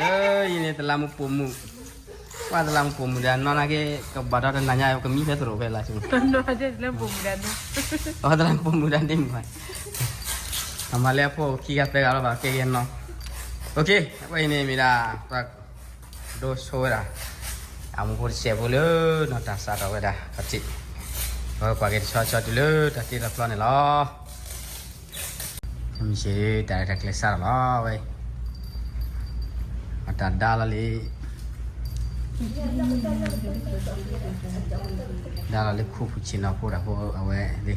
လၢယန့ၣ် တလးမူပိာ်မုၣ်, ပှၤတလးမူပိာ်မုၣ်ဒီး နီၢ်နာ်က့ ကဘၣ်ဒီးတနၤညါ ကမံဖဲသရိာ်ဖဲလၢ်ဆိ, ပှၤတလးမူပိာ်မုၣ်ဒီးန့ၣ်မး, အမၤလၢအဖိခံဂၤသၢဂၤလီၤဘၣ် ကဲကဲနီၤ, အဝဲအံၤန့ၣ်မ့ၢ်ဒၣ် ပှၤဒိဆိဝဲဒၣ် အမိၢ်ဖိတစဲးဖိလၢနီၢ်တၢ်စးထီၣ်ဝဲဒၣ်ခီၣ်ထံး, အဝဲကွၢ်က့ၤတဆီဆီတုၤလၢတၢ်တ့တၢ်ဖျီန့ၣ်လီၤ. မုၢ်ဆ့ၣ် တၢ်ရဲၣ်တၢ်ကျဲၤစးထီၣ်လီၤဝဲ, အတၢ်ဒါလီၤလံ, ဒါလီၤလၢခိၣ်ဖူဆ့ၣ်နီၤဖိတၢ်ဖိအဝဲသ့ၣ်, က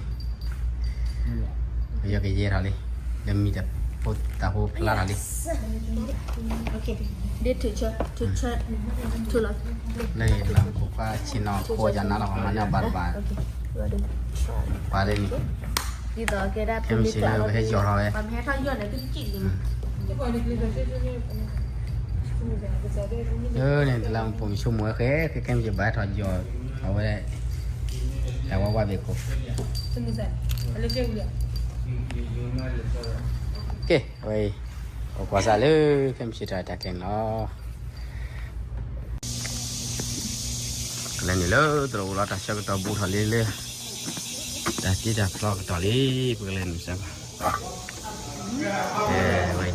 ယီကယဲထီၣ်လံ, လၢမံၤတၢ်ဖိတၢ်ဖိဖျါထီၣ်လံ. လၢယတလးမူပိာ်ခွါဆ့ၣ်နီၤဖိယၤနၤလီၤ ပှၤမၤန့ၢ်အီၤဘၣ်တဘၣ်, ပှၤလၢန့ၣ်, ခဲမုၢ်ဆ့ၣ်လၢပဟဲယီၤထီၣ်ဝဲ, န့ၣ်တလးမူပိာ်မုၣ်ဆိကမိၣ်ဝဲဃဲ ခဲခဲမုၢ်ဆ့ၣ်ဘၣ်ဟဲထီၣ်ယီၤအဝဲ တၢ်ဝါဝါဘ့ၣ်ခိၣ်, ကဲ အဝဲအံၤ ပကွၢ်စၢ်လၢ ခဲမုၢ်ဆ့ၣ်တၢ်ရဲၣ်တၢ်ကျဲၤန့ၣ်လီၤ. ကလဲၤနုာ်လၢသရိာ်ပူၤလီၤ တၢ်ဆၢကတီၢ်ဘူးထီၣ်လံလၢ တၢ်တ့တၢ်ဖျီကတီၢ်လံ ပကလဲၤနုာ်စၢ်ဘၣ်. အဝဲ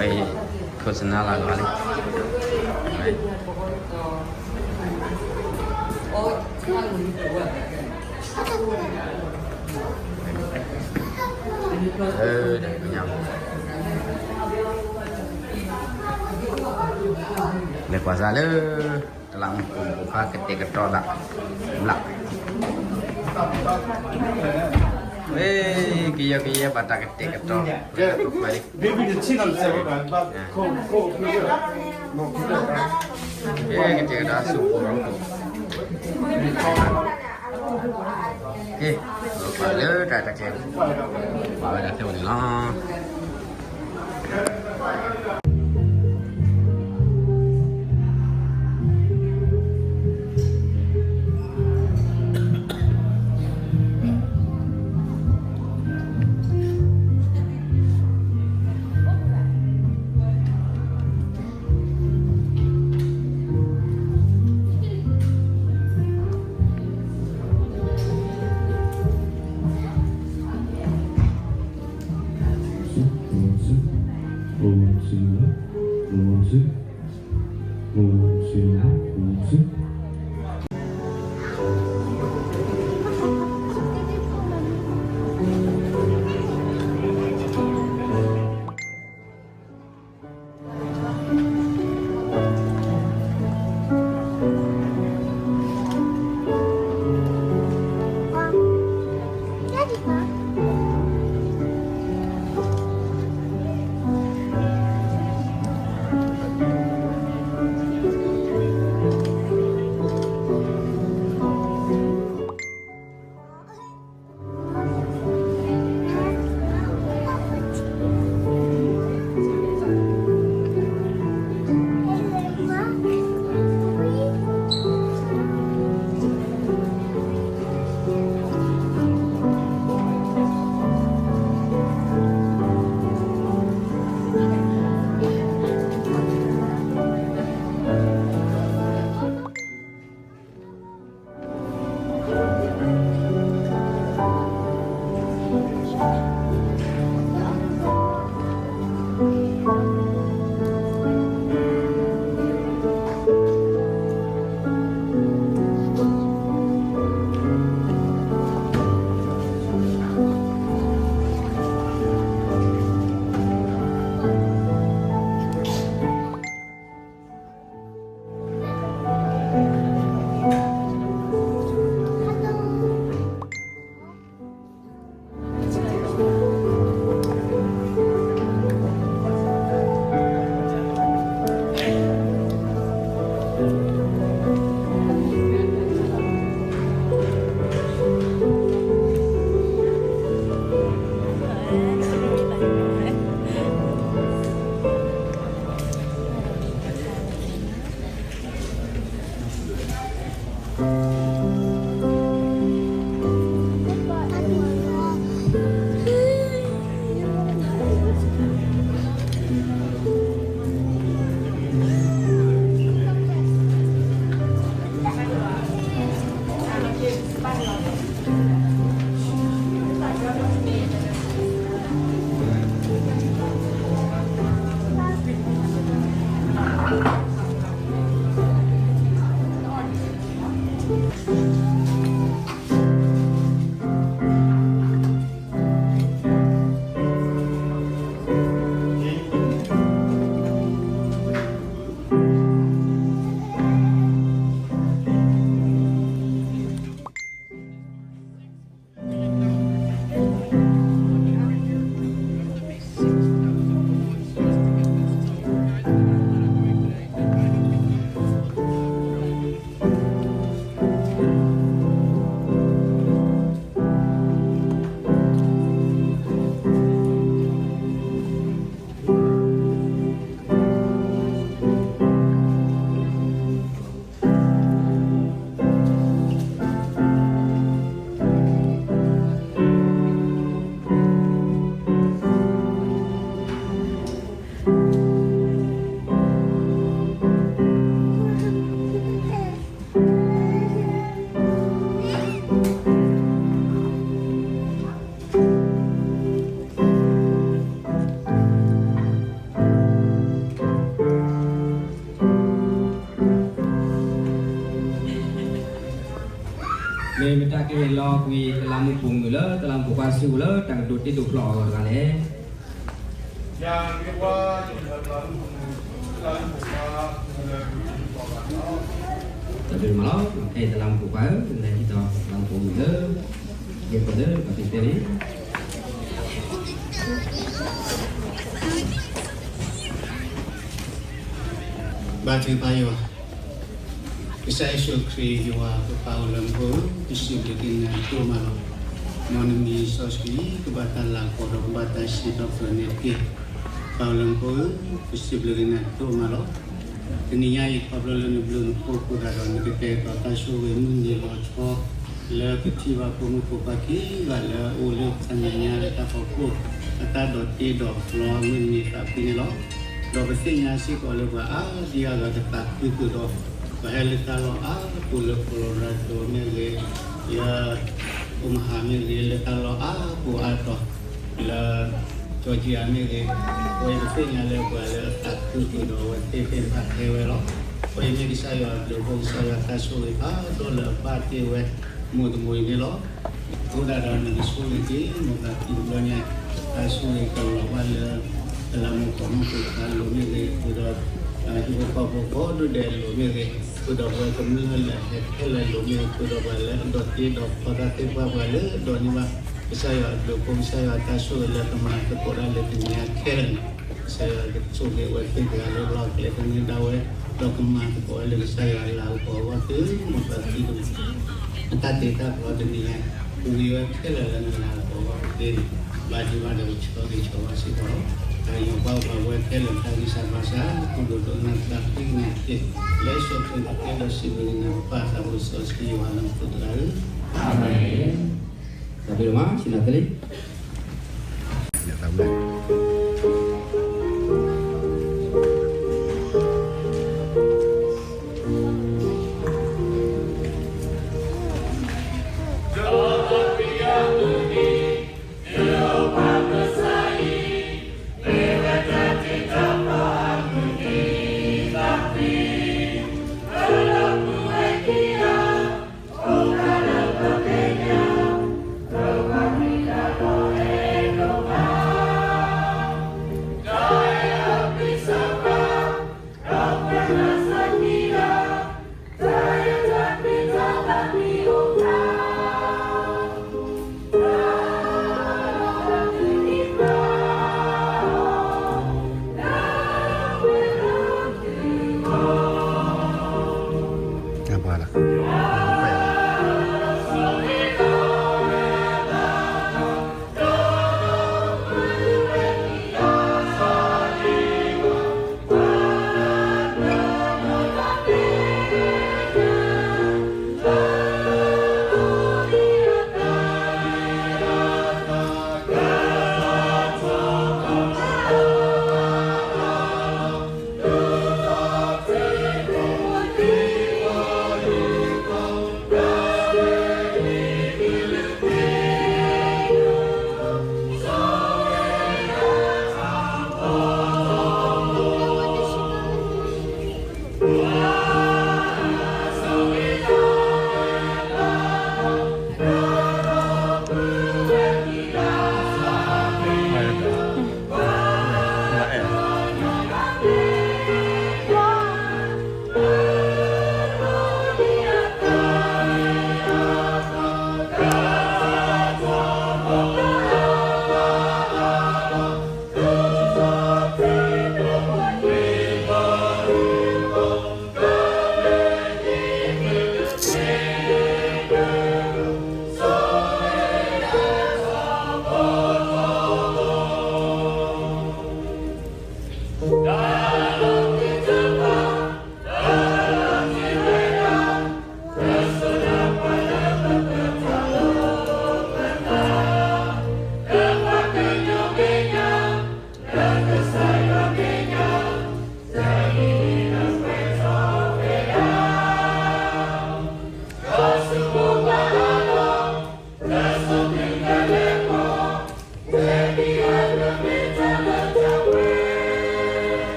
အံၤ ခိၣ်စနါလၢ်လီၤလံ. လဲၤကွၢ်စၢ်လၢ တလးမူပိာ်မုၣ်ဖိခွါကတဲာ်ကတီၤသး ဘျး, ဝဲ ကယီကယဲဘၣ်တၢ်ကတဲာ်ကတီၤ, ကတဲာ်ကတီၤဆူၣ်ဖိရိၣ်, ကဲ ပှၤလၢတၢ်တကဲ ပှၤဝဲဒၣ်ဖဲအိၣ်န့ၣ်လီၤ. ဟ့ၣ်လီၤကွံာ်တလးမူးပိာ်မုၣ်လၢ တလးမူးပိာ်ခွါစုပူၤလၢ တၢ်ကဒိးတ့ဒိးဖျီအဂီၢ်တဂၤလဲၣ်. တၢ်ဘျုးမးလီၤ. ခဲအံၤတလးမူးပိာ်ခွါဧၢ, နဟ့ၣ်လီၤတလးမူးပိာ်မုၣ်လၢ ယဲၢ်ပှဲၤလၢပှၤသ့ၣ်သ့ၣ်န့ၣ် ဘါထုကဖၣ်ယွၤ, ကစၢ်ယ့ၣ်ၡူးခရံာ်ယွၤပပၢ်အိၣ်လၢမူခိၣ်ဧၢ, ပစံးဘျုးက့ၤနၤဒိၣ်မးလီၤ. မ်နမံၤစီဆှံကဘၣ်တၢ်လၤကပီၤဒီးကဘၣ်တၢ်စံးထီၣ်ပတြၢၤန့ၣ်တက့ၢ်. ပၢ်အိၣ်လၢမူခိၣ်ဧၢ, ပစံးဘျုးက့ၤနၤဒိၣ်မးလီၤ. တနံၤညါအံၤခီဖျိလၢနဘျုးနဖှိၣ်အဃိသတးဒီး နကတဲာ်ကတီၤတၢ်ဆိၣ်ဂ့ၤမုၢ်နံၤလီၤဆီ လၢပထံၣ်ဘၣ်ဖိမုၣ်ဖိခွါခံဂၤလၢအအိၣ်လၢတၢ်မဲာ်ညါလၢတၢ်ဖီခိၣ် အတၢ်ဒိးတ့ဒိးဖျီမုၢ်နံၤသးဖှံန့ၣ်လီၤ. ဒီးပသ့ၣ်ညါစ့ၢ်ကီးလၢပှၤအါဒံအါဂၤကသးခုဃုာ်ဒီး ပှၤဟဲလၢတၢ်လီၢ်အါပူၤလၢ Colorado မ့ၢ်ဂ့ၤ, လၢ Omaha မ့ၢ်ဂ့ၤ, လၢတၢ်လီၢ်အါပူၤအါတီၤ လၢ Georgia မ့ၢ်ဂ့ၤ, အဝဲပသ့ၣ်ညါလၢပှၤလၢအသးခုဃုာ်ဒီးအဝဲသ့ၣ်သ့ၣ်တဖၣ်ဟဲဝဲလီၤ. အဃိအံၤမ့ၢ်ကစၢ်ယွၤအဘျုးအဖှိၣ် ကစၢ်ယွၤတၢ်ဆိၣ်ဂ့ၤဖးဒိၣ်လၢအဘၣ်တ့ၢ်ဝဲ မိၢ်တမိၢ်အံၤန့ၣ်လီၤ. အဃိသတးဒီးနကဆိၣ်ဂ့ၤက့ၤ မိၢ်ပၢ်ခံတဘျီညါ, တၢ်ဆိၣ်ဂ့ၤကလီၤဘၣ်လၢ တလးမူးပိာ်မုၣ်ဖိခွါအလိၤမ့ၢ်ဂ့ၤ, ဃုာ်ဒီး ဟံၣ်ဖိဃီဖိကိးဒူၣ်ဒဲးအလိၤမ့ၢ်ဂ့ၤ, ဃုာ်ဒီးပဝဲကမျၢၢ်လၢအဟဲခဲလၢာ်အလိၤမ့ၢ်ဂ့ၤ, ဃုာ်ဒီးပှၤလၢအဒိးတ့ဒိးဖျီတၢ်သ့ၣ်တဖၣ် ပှၤလၢအဒိးန့ၢ်ဘၣ် ကစၢ်ယွၤအဘျုးအဖှိၣ် ကစၢ်ယွၤတၢ်ဆိၣ်ဂ့ၤလၢကမၤသကိးတၢ်လၢတနံၤအံၤခဲလၢာ်န့ၣ်, ကစၢ်ယွၤကဆိၣ်ဂ့ၤအဝဲသ့ၣ်တဂၤလၢလီၢ်ကျဲ ကန့ၢ်ဒၣ်ဝဲ ဒီးကမၤသကိးဝဲလၢကစၢ်ယွၤအလၤကပီၤအဂီၢ် တုၤမိၢ်ပၢ်ခံတဘျီ အတၢ်တ့တၢ်ဖျီတနံၤညါ ပဝံၤဝဲခဲလၢာ်လၢနလၤကပီၤအဂီၢ်တက့ၢ်န့ၣ်, ဘါထုကဖၣ်ဒီးကဆၢဂ့ၤဆၢဝါစ့ၢ်ကီးလီၤ. တၢ်ဂ့ၤပာ်ဂၢၢ်ပာ်ဝဲခဲလၢာ် တၢ်ဂံၢ်စၢ်ဘါစၢ် ကိၣ်ဒိၣ်ဒိၣ်နၢ်သးဖှံက့ၤန့ၣ်တက့ၢ်. လၢယ့ၣ်ၡူးခရံာ်အမံၤ ဒီးစံးဘျုးက့ၤနၤ ပၢ်သးဘိစီဆှံယွၤလၢမူခိၣ်တဂၤဧၢ, အၤမ့ၣ်. တၢ်ဘျုးဒိၣ်မး ဆံနၤသလံ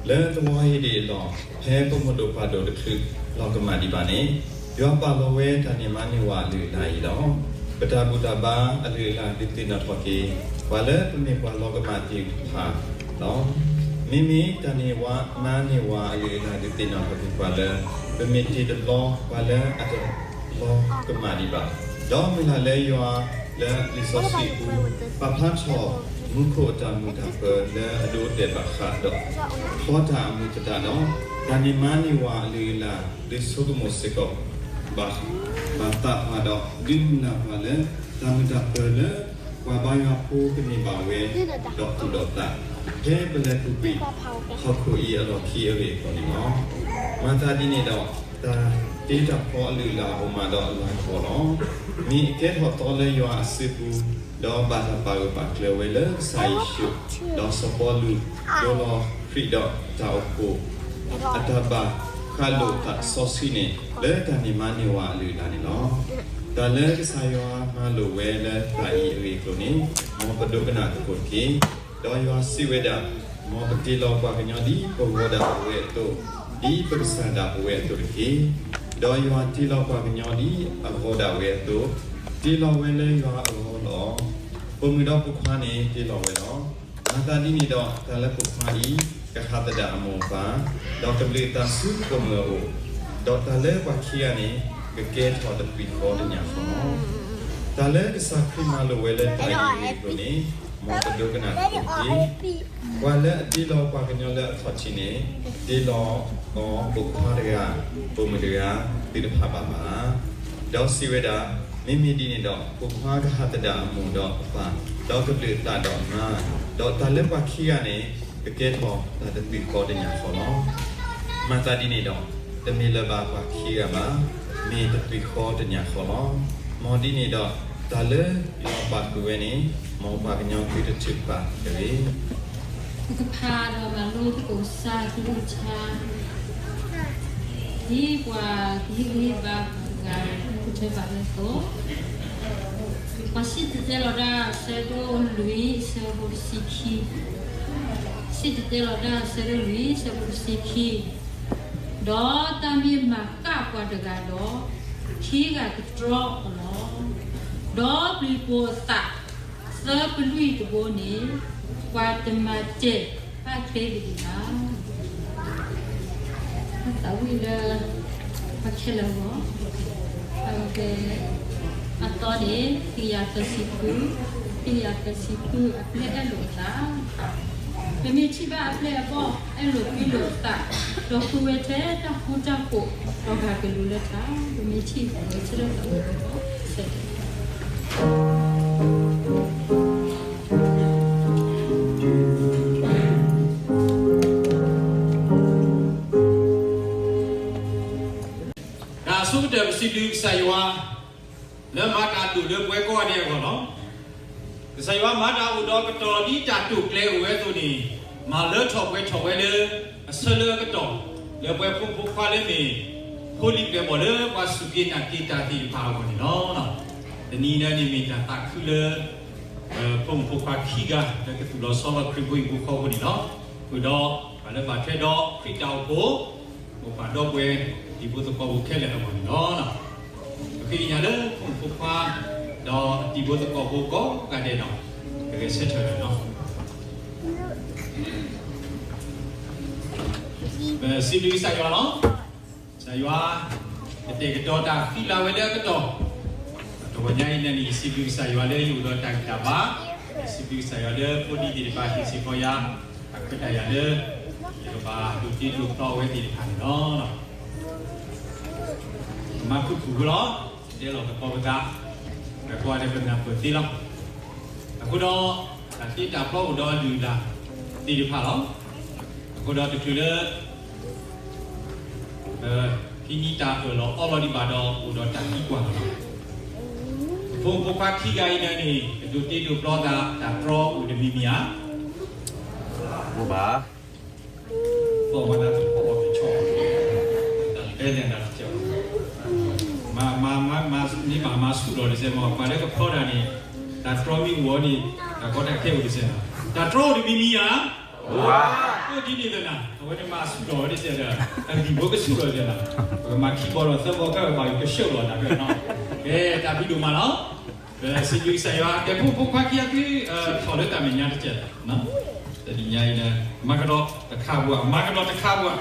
လၢသဝီအံၤဒၣ်အလီၢ်, ဖဲပမိၢ်ဒိၣ်ပၢ်ဒိၣ်တချုးလီၤကမၣ်ဒံးဘၣ်န့ၣ်, ယွၤပာ်လီၤဝဲတၢ်န့ၢ်မါန့ၢ်ဝၤအလုၢ်အလၢ်အံၤလီၤ. ပတၢ်ဘူၣ်တၢ်ဘါအလုၢ်အလၢ်ဒုးသ့ၣ်နီၣ်ထီၣ်က့ၤ ပှၤလၢပမ့ၢ်ပှၤလီၤကမၣ်သ့ၣ်တဖၣ်လီၤ. မ့မ့ၢ်တၢ်န့ၢ်မါန့ၢ်ဝၤအလုၢ်အလၢ်ဒုးသ့ၣ်နီၣ်ထီၣ်က့ၤပှၤလၢ ပမ့ၢ်တ့ၢ်တဘျီပှၤလၢအတလီၤကမၣ်ဒံးဘၣ်, ဒီးမုၢ်လၢ်လၢယွၤလၢလံာ်စီဆှံအပူၤ ပာ်ဖျါထီၣ်မူခိၣ်အတၢ်မုာ်တၢ်ပၢၤလၢအဒိအတဲာ်ဘၣ်ဃးဒီး ဖျီတၢ်အမူးသတးဒီး တၢ်န့ၢ်မါန့ၢ်ဝၤအလုၢ်အလၢ် ဒုးဆိကမိၣ်စ့ၢ်ကီး ဘၣ်သးပှၤဒီး ဒုးမုၢ်လၢ်ပှၤလၢ တၢ်မုာ်တၢ်ပၢၤလၢ ပှၤဘါယွၤဖိကန့ၢ်ဘၣ်ဝဲ ဒီးသူၣ်ဒီးသး ဖဲပလဲၤပူၤကွံာ်ဟီၣ်ခိၣ်အံၤအလီၢ်ခံအဂ့ၢ်အကျိၤန့ၣ်လီၤ. မၤသးဒ်န့ၣ်ဒီး တၢ်တ့တၢ်ဖျီအလုၢ်အလၢ်အိၣ်မးဒီးအလၤကပီၤလီၤ. မ့ၢ်အကဲထီၣ်သီလၢယွၤအစုပူၤ, ဒီးဘၣ်တၢ်ပာ်ဂၢၢ်ပာ်ကျၢၤဝဲလၢကစၢ်ယ့ၣ်ၡူး, ဒီးစီၤပီလူး ဒိလီၤခရံာ်ဒီးတၢ်အိၣ်ဖှိၣ် အတၢ်ဘၣ်ဃးလိာ်သးစီဆှံန့ၣ် လၢတၢ်န့ၢ်မါန့ၢ်ဝၤအလုၢ်အလၢ်န့ၣ်လီၤ. တၢ်လၢကစၢ်ယွၤမၤလိာ်ဝဲလၢတၢ်အံၤအဂ့ၢ်အကျိၤန့ၣ် မ်ပဒိကနၣ်သကိးတက့ၢ်. ဒီးယွၤစံးဝဲဒၣ်, မ်ပတ့လီၤပှၤကညီဒ်ပဂီၤဒၣ်ပဝဲအသိး, ဒ်ပကစၢ်ဒၣ်ပဝဲအသိးတက့ၢ်. ဒီးယွၤတ့လီၤပှၤကညီဒ်အဂီၤဒၣ်ဝဲအသိး, တ့လီၤဝဲလၢယွၤအဂီၢ်လီၤ. ပိာ်မုၣ်ဒီးပိာ်ခွါန့ၣ်တ့လီၤဝဲလီၤ. မၤသးဒ်န့ၣ်ဒီး တၢ်လၢပိာ်ခွါအံၤ ကဟးသဒၣ်အမိၢ်အပၢ်, ဒီးကဘျုးအသးဆူပိာ်မုၣ်အအိၣ်, ဒီးတၢ်လၢပှၤခံဂၤန့ၣ် ကကဲထီၣ်တသွံၣ်ဃီတညၣ်ဃီလီၤ. တၢ်လၢကစၢ်ခရံာ်မၤလိာ်ဝဲလၢတၢ်အံၤအဂ့ၢ်အကျိၤန့ၣ် မ်ပဒိကနၣ်သကိးတက့ၢ်. ပှၤလၢအတ့လီၤပှၤကညီလၢအခီၣ်ထံးန့ၣ် တ့လီၤအီၤပိာ်ခွါတဂၤ, ပိာ်မုၣ်တဂၤ သုတဖးဘၣ်ဘၣ်. ဒီးစံးဝဲဒၣ်, မ့မ့ၢ်ဒ်န့ၣ်ဒီး ပိာ်ခွါကဟးသဒၣ်အမိၢ်ဒီးအပၢ်, ဒီးကဘျုးအသးဒီးအမါ, ဒီးတၢ်လၢပှၤခံဂၤန့ၣ် ကကဲထီၣ်တၢ်တသွံၣ်ဃီတညၣ်ဃီလီၤ. မၤသးဒ်န့ၣ်ဒီး တမ့ၢ်လၢၤဘၣ်ပှၤခံဂၤဘၣ်, မ့ၢ်တသွံၣ်ဃီတညၣ်ဃီလီၤ. မ်ဒ်န့ၣ်ဒီး တၢ်လၢယွၤပာ်ဃုာ်ဝဲန့ၣ် မ်ပှၤကညီသုတထုးပာ်တဂ့ၤ. ပကဖးဒီးမၤလိသကိးကစၢ်အကလုၢ်ကထါ ဒ်ပှၤကဟ့ၣ်ဂံၢ်ဟ့ၣ်ဘါပှၤတဂၤ ကထၢဘၣ်လၢအသိး, ပှၤစံၣ်တဲၤတဲလီၤတၢ် အဆၢဒိၣ်လွံၢ် အဆၢဖိတဆံခံ, စံၣ်တဲၤတဲလီၤတၢ် အဆၢဒိၣ်လွံၢ် အဆၢဖိတဆံခံ, ဒီးတၢ်မ့ၢ်မၤဃၣ်ပှၤတဂၤဒီး ခံဂၤကတြီအီၤလီၤ. ဒီးပျံၤပိာ်အသး သၢကလွံၢ်တဘိန့ၣ် ပှၤတမၤတဲာ်ဘၣ်ချ့ဒံးဘၣ်. သးဝံၣ်လၢ ပှၤခဲလၢာ်အဂီၢ်, အဝဲ အသီန့ၣ် ခံကယၤသၢဆံဃု, ခံကယၤသၢဆံဃု အပျဲၢ်အဲၣ်လိာ်အသး, ပမ့ၢ်ထံၣ်ဘၣ်အပျဲၢ်အဘီၣ် အဲၣ်လိာ်ကွံလိာ်အသး, ဒီးဃုဝဲထဲတၢ်ဃူတၢ်ဖိး ဒီးဂၤကလူၤလၢထါ, ပမ့ၢ်ထံၣ်အဝဲဆၢထၢၣ်သးဝံၣ်အဂီၢ် ဆဲး တၢ်ဆိကတၢၢ်ပစံးဘျုးကစၢ်ယွၤ လၢမၤတၢ်ဒိၣ်လၢပှၤကိးဂၤဒဲးအဂီၢ်လီၤ. ကစၢ်ယွၤမၤတၢ်အိၣ်ဒီးကတီၢ်ဒ်တၢ်တိာ်ကျဲၤအိၣ်ဝဲအသိးန့ၣ်, မၤလၢထီၣ်ပှဲၤထီၣ်ဝဲလၢ အဆၢလၢအကတီၢ် လၢပှၤဖိမုၣ်ဖိခွါလၢမ့ၢ် ဖိလံၤပျဲၢ်ဘီၣ်လၢပှၤစူၢ်က့ၤနာ်က့ၤတၢ်သ့ၣ်တဖၣ်အဂီၢ်န့ၣ်လီၤ. တနံၤအံၤန့ၣ်မ့ၢ်တၢ်သးခုလၢ ပဖိမုၣ်ဖိခွါခံဂၤ လၢကသူၣ်လီၤဆီလီၤခရံာ်ဖိဟံၣ်ဖိဃီဖိန့ၣ်လီၤ. ဃုာ်ဒီး ပှၤလၢဘၣ်ထွဲဒီးခရံာ်တၢ်အိၣ်ဖှိၣ် မိၢ်ပၢ်ဒီပုၢ်ဝဲၢ် တံၤဖိသကိးဖိခဲလၢာ်အဂီၢ်န့ၣ်လီၤ. ပဃ့ကညးလၢဖိမုၣ်ဖိခွါ ဒီးတံၤဖိသကိးဖိကိးဂၤဒဲးဒီး ပဂဲၤဆၢထၢၣ်လီၤ. ပစံးဘျုးကစၢ်ယွၤလီၤ. ကစၢ်ယွၤ ကတဲာ်ကတီၤတၢ်ဃံလၤဝဲလၢအကတီၢ်, တဂီၤညါအံၤန့ၣ် ယစံးဘျုးကစၢ်ယွၤလၢယအိၣ်ဒီးတၢ်ဂံၢ်တၢ်ဘါ, ယစံးဘျုးကစၢ်ယွၤလၢဖိဒံသ့ၣ်တဖၣ်ဟ့ၣ်စ့ၢ်ကီးယၤ တၢ်ခွဲးတၢ်ယာ်လၢ ယကဘၣ်ဒိးတ့ဒိးဖျီအဝဲသ့ၣ်တဖၣ်န့ၣ်လီၤ. မၤဖုၣ်ဖုၣ်ဖိလီၤ, တဲလီၤသကိးပသး, ပကွၢ်ဒီးပနၢ်ပၢၢ်သ့လီၤ. အဃိဒီး တၢ်တ့တၢ်ဖျီအိၣ်ဒီးအလုၢ်အလၢ်သ့ၣ်တဖၣ်လီၤ. အဃိဒီးတချုးလၢ ဟံးန့ၢ်တၢ်အၢၣ်လီၤအီလီၤဒံးဘၣ်ဒီး အိၣ်ဒီးတၢ်သံကွၢ်လီၤ. ပဖိမုၣ်ဖိခွါခံဂၤအံၤန့ၣ် ကဒိးတ့ဒိးဖျီသး တၢ်တြီအိၣ်တမံၤမံၤဧါ. အိၣ်ဘၣ်. သီၣ်ဝဲဒၣ်တဖီအီၤကဆီ, တၢ်တဲလဲၣ်နၤတကဲ, မၤ မၤ မၤ မၤ မၤဆူၣ်လီၤတစဲးမး, ပှၤလၢကဖျီတၢ်န့ၣ် တၢ်တြီမ့ၢ်အိၣ်အီၤန့ၣ် တၢ်ကီတၢ်ခဲအိၣ်တစဲးလီၤ. တၢ်တြီအိၣ်တမံၤမံၤဧါ. အိၣ်ဘၣ်. ဒ်န့ၣ်သနာ် အဝဲန့ၣ်မၤဆူၣ်ထီၣ်ဝဲဒ်စဲးဒီး အဂံၢ်ဖိကဆူၣ်ထီၣ်ဒ်နီၤ, ပကမၤခံဘီဒီးသၢဘီကဲဝဲဘၣ်ကဆှၢလီၤနၤကဲနီၤ, ကဲတၢ်ဘျုးဒိၣ်မးလီၤ, စံးဘျုးကစၢ်ယွၤ ကဲဖိဖိခွါခံဂၤသု ထီၣ်လၢတၢ်မဲာ်ညါတကဲး, တနံၤညါအံၤ မၤကဒီးတခါပှၤ မၤကဒီးတခါပှၤ,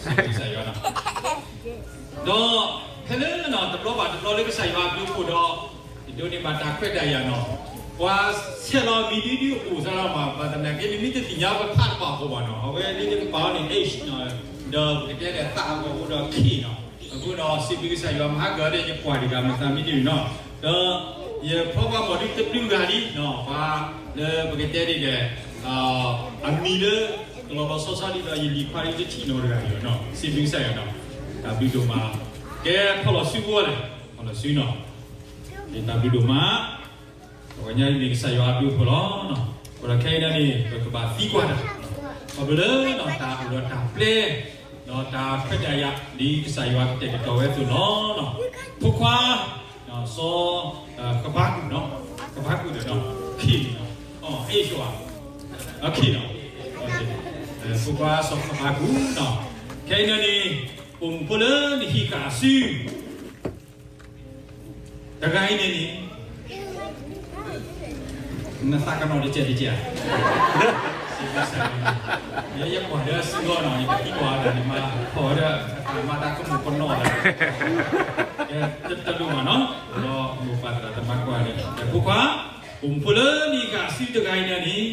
စံးဘျုးကစၢ်ယွၤနီၤ ဒီးဖဲလၢနီၤ တဘျီဘၣ်တဘျီလၢကစၢ်ယွၤအဘျုးအဖှိၣ်ဒီး ယဒိးန့ၢ်ဘၣ်တၢ်ခွဲးတၢ်ယာ်နီၤ, ပှၤဆဲးလီၤမံၤဒုဒုအိၣ်စ့ၢ်ကီးဘၣ်, ဘၣ်သနာ်က့န့ၣ်မ့ၢ်တသ့ၣ်ညါပဖးတဘၣ်အဃိဘၣ်နီၤ, အဝဲလၢယကပာ်အီၤန့ၣ် H နီၤ, ဒီးပကတဲလဲၣ်သးအဂီၢ်အိၣ်ဒီး K နီၤ, အဃိဒီးစံးဘျုးကစၢ်ယွၤမၤဟါဂီၤဒီးယကွၢ်တဂၤမသးမံတမံၤနီၤ, ဒီးယဖျီဘၣ်မီၢ်ဒုတဘျုးဂၤလံနီၤ, ပှၤလၢပကတဲဒ်လဲၣ် အမံၤလၢ ကလီၤလီၤဆီဆီဒ်သိးယလံၤခွါဒ်တထံၣ်နီတဂၤန့ၣ်နီၤ, စံးဘျုးကစၢ်ယွၤနီၤ, တၢ်ဘျုးဒိၣ်မး, ကဲဖီၣ်လီၤစုဖိလဲၣ်, ဖီၣ်လီၤစုနီၤ, တၢ်ဘျုးဒိၣ်မး, ပဝဲညါအံၤမ့ၢ်ကစၢ်ယွၤအဘျုးအဖှိၣ်လီၤ, အဃိဒီးခဲအံၤန့ၣ် ပကဘၣ်သံကွၢ်တၢ်, ခီဖျိလၢတၢ်အိၣ်ဒီးတၢ်ပျဲ ဒီးတၢ်ခွဲးတၢ်ယာ် ဒ်ကစၢ်ယွၤကတဲာ်ကတီၤဝဲအသိးလီၤ, ဖိခွါ စီၤ ကဘါကူၣ်နီၤ, ကဘါကူၣ်ဒီးနီၤ, ခံနီၤ, အ့ၣ် ယွၤ, ခံနီၤ, ဖိခွါစီၤကဘါကူၣ်နီၤ, ခဲအံၤန့ၣ်န့ၣ် ပိာ်မုၣ်ဖိလၢနဟံးဃာ်အစု တဂၤအံၤန့ၣ်န့ၣ် နသးကနီၤတကဲးတကဲးဧါ, ယကွၢ်ဒီးစုဂီၢ်နီၤ, ယကသံကွၢ်ဒီးန့ၣ်မး ဖီၣ်ဝဲဒီး မၤတၢ်ကမူၣ်ကနီၤလၢ တလိၣ်မးနီၤ, ဒီးမိၢ်ပၢ်သရၣ်သမါကွၢ်န့ၣ် ဖိခွါ ပိာ်မုၣ်ဖိလၢနဟံးဃာ်အစုတဂၤအံၤန့ၣ်န့ၣ်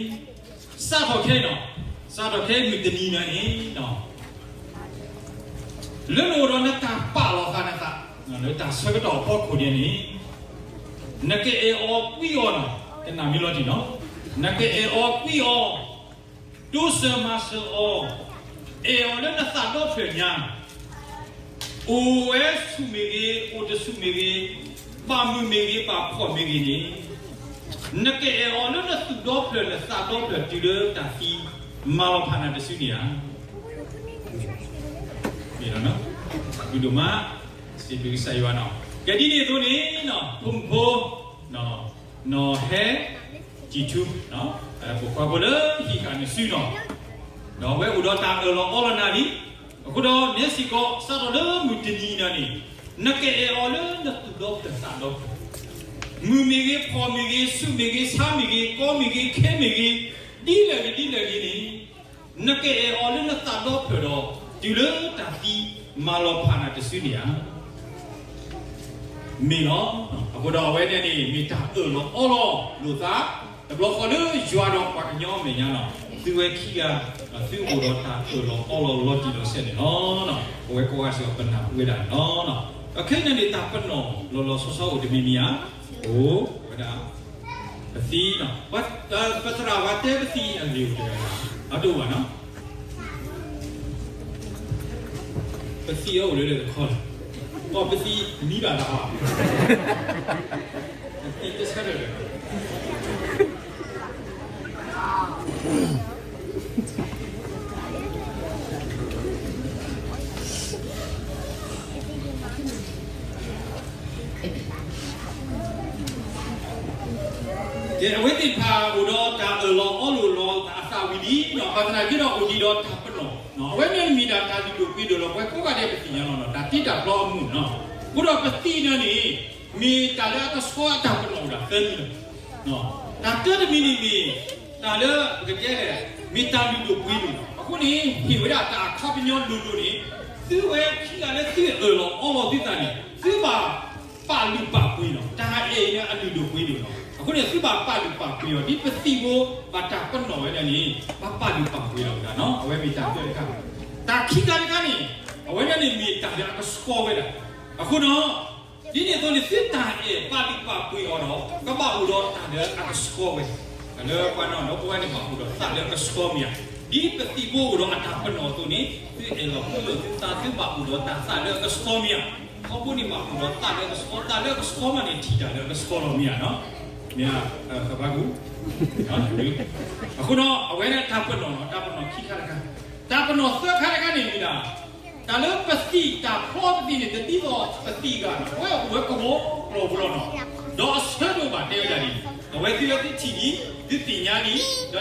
စးထီၣ်ခဲအံၤနီၤ, စးထီၣ်ခဲအံၤမုၢ်တနံၤန့ၣ်န့ၣ် လၢနအိၣ်ဒီးနတၢ်ပာ်လီၤသးနသး လၢတၢ်ဆၢကတီၢ်အဖီခိၣ်န့ၣ်န့ၣ် နကအဲၣ်အီၤကွံအီၤနီၤ, တနာ်မ့ၢ်လီၤတံၢ်နီၤ, နကအဲၣ်အီၤကွံအီၤ, တိစၢၤမၤစၢၤအီၤ, အဲၣ်အီၤလၢနသးဒီဖျၢၣ်ညါ အိၣ်ဝဲဆူၣ်မ့ၢ်ဂ့ၤ, အိၣ်တဆူၣ်မ့ၢ်ဂ့ၤ, ဘၣ်မုာ်မ့ၢ်ဂ့ၤ, ဘၣ်ဖှီၣ်မ့ၢ်ဂ့ၤန့ၣ်, နကအဲၣ်အီၤလၢနသူၣ်ဒီဖျၢၣ်နသးဒီဖျၢၣ်တုၤလၢတၢ်သံမၤလီၤဖးနၤတစုန့ၣ်ဧါ. မ့ၢ်လီၤ, ဒိၣ်ဒိၣ်မး, စံးဘျုးကစၢ်ယွၤနီၤ. ကဲဒ်န့ၣ်အသိးန့ၣ်, ဖိမုၣ်ဖိ, နီၢ်ဟဲ ကံၢ်ထူ, ပိာ်ခွါဖိလၢဟံးဃာ်နစုနီၤ, ဒီးအဝဲအိၣ်ဒီးတၢ်အၢၣ်လီၤအီလီၤနၤလံ. အဃိဒီးနဲစ့ၢ်ကီး စးထီၣ်လၢမုၢ်တနံၤနၤန့ၣ်, နကအဲၣ်အီၤလၢနသူၣ်ဒီဖျၢၣ်သးဒီဖျၢၣ်, မုာ်မ့ၢ်ဂ့ၤ, ဖှီၣ်မ့ၢ်ဂ့ၤ, ဆူၣ်မ့ၢ်ဂ့ၤ, ဆါမ့ၢ်ဂ့ၤ, ကီမ့ၢ်ဂ့ၤ, ခဲမ့ၢ်ဂ့ၤ, ဒ်လဲၣ်ဂ့ၤဒ်လဲၣ်ဂ့ၤန့ၣ်, နကအဲၣ်အီၤလၢနသးဒီဖျၢၣ်ဒီး တုၤလၢတၢ်သံမၤလီၤဖးနၤတစုန့ၣ်ဧါ. မ့ၢ်လီၤ. အဃိဒီးအဝဲန့ၣ်န့ၣ် မ့ၢ်တၢ်အၢၣ်လီၤအီလီၤလိာ်သး တဘျီဃီလၢယွၤဒီးပှၤကညီအမဲာ်ညါလီၤ. သုဝဲခံဂၤ, သုအိၣ်ဒီးတၢ်အၢၣ်လီၤအီလီၤလီၤတံၢ်လီၤဆဲးန့ၣ်လီၤ. ပဝဲကိးဂၤစ့ၢ်ကီးပနၢ်ဟူဝဲဒၣ်န့ၣ်လီၤ. ဒီးခဲအံၤန့ၣ်န့ၣ် တၢ်ပနီၣ်လီၤလီၤဆီဆီအိၣ်တမံၤမံၤဧါ. အိၣ်ဝဲဒၣ် ပသံ, ပသရၣ်ဝဲတဲပသံအဂ့ၢ်အိၣ်တဂၤ, အဒိၣ်ဘၣ်နီၤ, ပသံအအိၣ်လၢလၢတခီလီၤ, ပသံမံဘၣ်တၢ်အီၣ်, ပသံတဆၢထၢၣ်လၢ ကဲ အဝဲသ့ၣ်တဖၣ်အိၣ်ဒီးတၢ်အၢၣ်လီၤအီလီၤလိာ်သးအသးဝံၤလံ, ဘၣ်သနာ်က့ဒီးအိၣ်ဒံးဒီးတၢ်ပနီၣ်, အဝဲန့ၣ်မ့ၢ်ဒၣ်တၢ်လုၢ်ဒိၣ်ပှ့ၤဒိၣ်လီၤ. ပဝဲကိးဂၤဒဲးပသ့ၣ်ညါလီၤနီၤ, တၢ်တံၤတၢ်ကျီအမုာ်နီၤ, အဃိဒီးပသံန့ၣ်န့ၣ် မ့ၢ်တၢ်လၢအကဆှီအတၢ်ပနီၣ်ဝဲဒၣ်သၢမံၤလီၤ. တၢ်တၢတမံၤန့ၣ်မ့ၢ် တၢ်လၢပကတဲလဲၣ် မ့ၢ်တၢ်လုၢ်ဒိၣ်ပှ့ၤဒိၣ်လီၤ. အဃိန့ၣ် ဟ့ၣ်ဝဲဒၣ်တၢ်အခီပညီလိၤလိၤန့ၣ် သုဝဲခံဂၤလၢသုအၢၣ်လီၤအီလီၤသုသးန့ၣ် သုဘၣ်ပာ်လုၢ်ပာ်ပှ့ၤလီၤ. တၢ်အဲၣ်အံၤန့ၣ် အလုၢ်ဒိၣ်ပှ့ၤဒိၣ်လီၤ. အဃိန့ၣ် သုဘၣ်ပာ်လုၢ်ပာ်ပှ့ၤလီၤ. ဒ်ပသံၣ်ဘိ ဘၣ်တၢ်ပနီၣ်ဝဲဒၣ်န့ၣ် ဘၣ်ပာ်လုၢ်ပာ်ပှ့ၤလီၤဝဲဒၣ်နီၤ. အဝဲမ့ၢ်တၢ်တၢတခါ, တၢ်ခံခါတခါန့ၣ် အဝဲဒၣ်န့ၣ်မ့ၢ်တၢ်လၢအကဆှီဝဲဒၣ်. အဃိဒီး ဒ်န့ၣ်အသိးန့ၣ် သုတၢ်အဲၣ်ပာ်လုၢ်ပာ်ပှ့ၤအီၤဒီး ကဘၣ်အိၣ်ဒီးတၢ်လၢအကဆှီဝဲ, တၢ်လၢပှၤနီၢ်နီၢ်ပဝဲန့ၣ် ဘၣ်အိၣ်ဒီးသးလၢအကဆှီမ့ၢ်ဧါ. ဒ်ပသံၣ်ဘိအိၣ်ဒီးအတၢ်ပနီၣ်အသိးန့ၣ် သုအဲၣ်လီၤကွံလိာ်သုသး သုဘၣ်အိၣ်ဒီးတၢ်သးလၢအကဆှီမ့ၢ်ဧါ. ထီဘိန့ၣ်ဘၣ်အိၣ်ဒီးသးလၢအကဆှီ, သးလၢအကဆှီမးန့ၣ် ထံၣ်တၢ်လၢအကဆှီလီၤမ့ၢ်ဧါနီၤ. မ့ၢ်ဧါ, ကဘါကူၣ်, အဃိဒီး အဝဲန့ၣ်တၢ်ပနီၣ်နီၤ, တၢ်ပနီၣ်ခံခါတခါ, တၢ်ပနီၣ်သၢခါတခါန့ၣ်မ့ၢ်ဒၣ် တၢ်လၢပသံၣ်တၢ်ဖျီပသံၣ်န့ၣ် တဒ်သိးပသံၣ်ဂၤနီၤ, အဝဲအိၣ်ဝဲကဝီၤကျီၤပူၤလီၤနီၤ. ဒီးအဆၢတအိၣ်ဘၣ် တဲဝဲဒၣ်န့ၣ်, အဝဲသ့ၣ်လၢသုထံၣ်လံ, သုသ့ၣ်ညါလံ,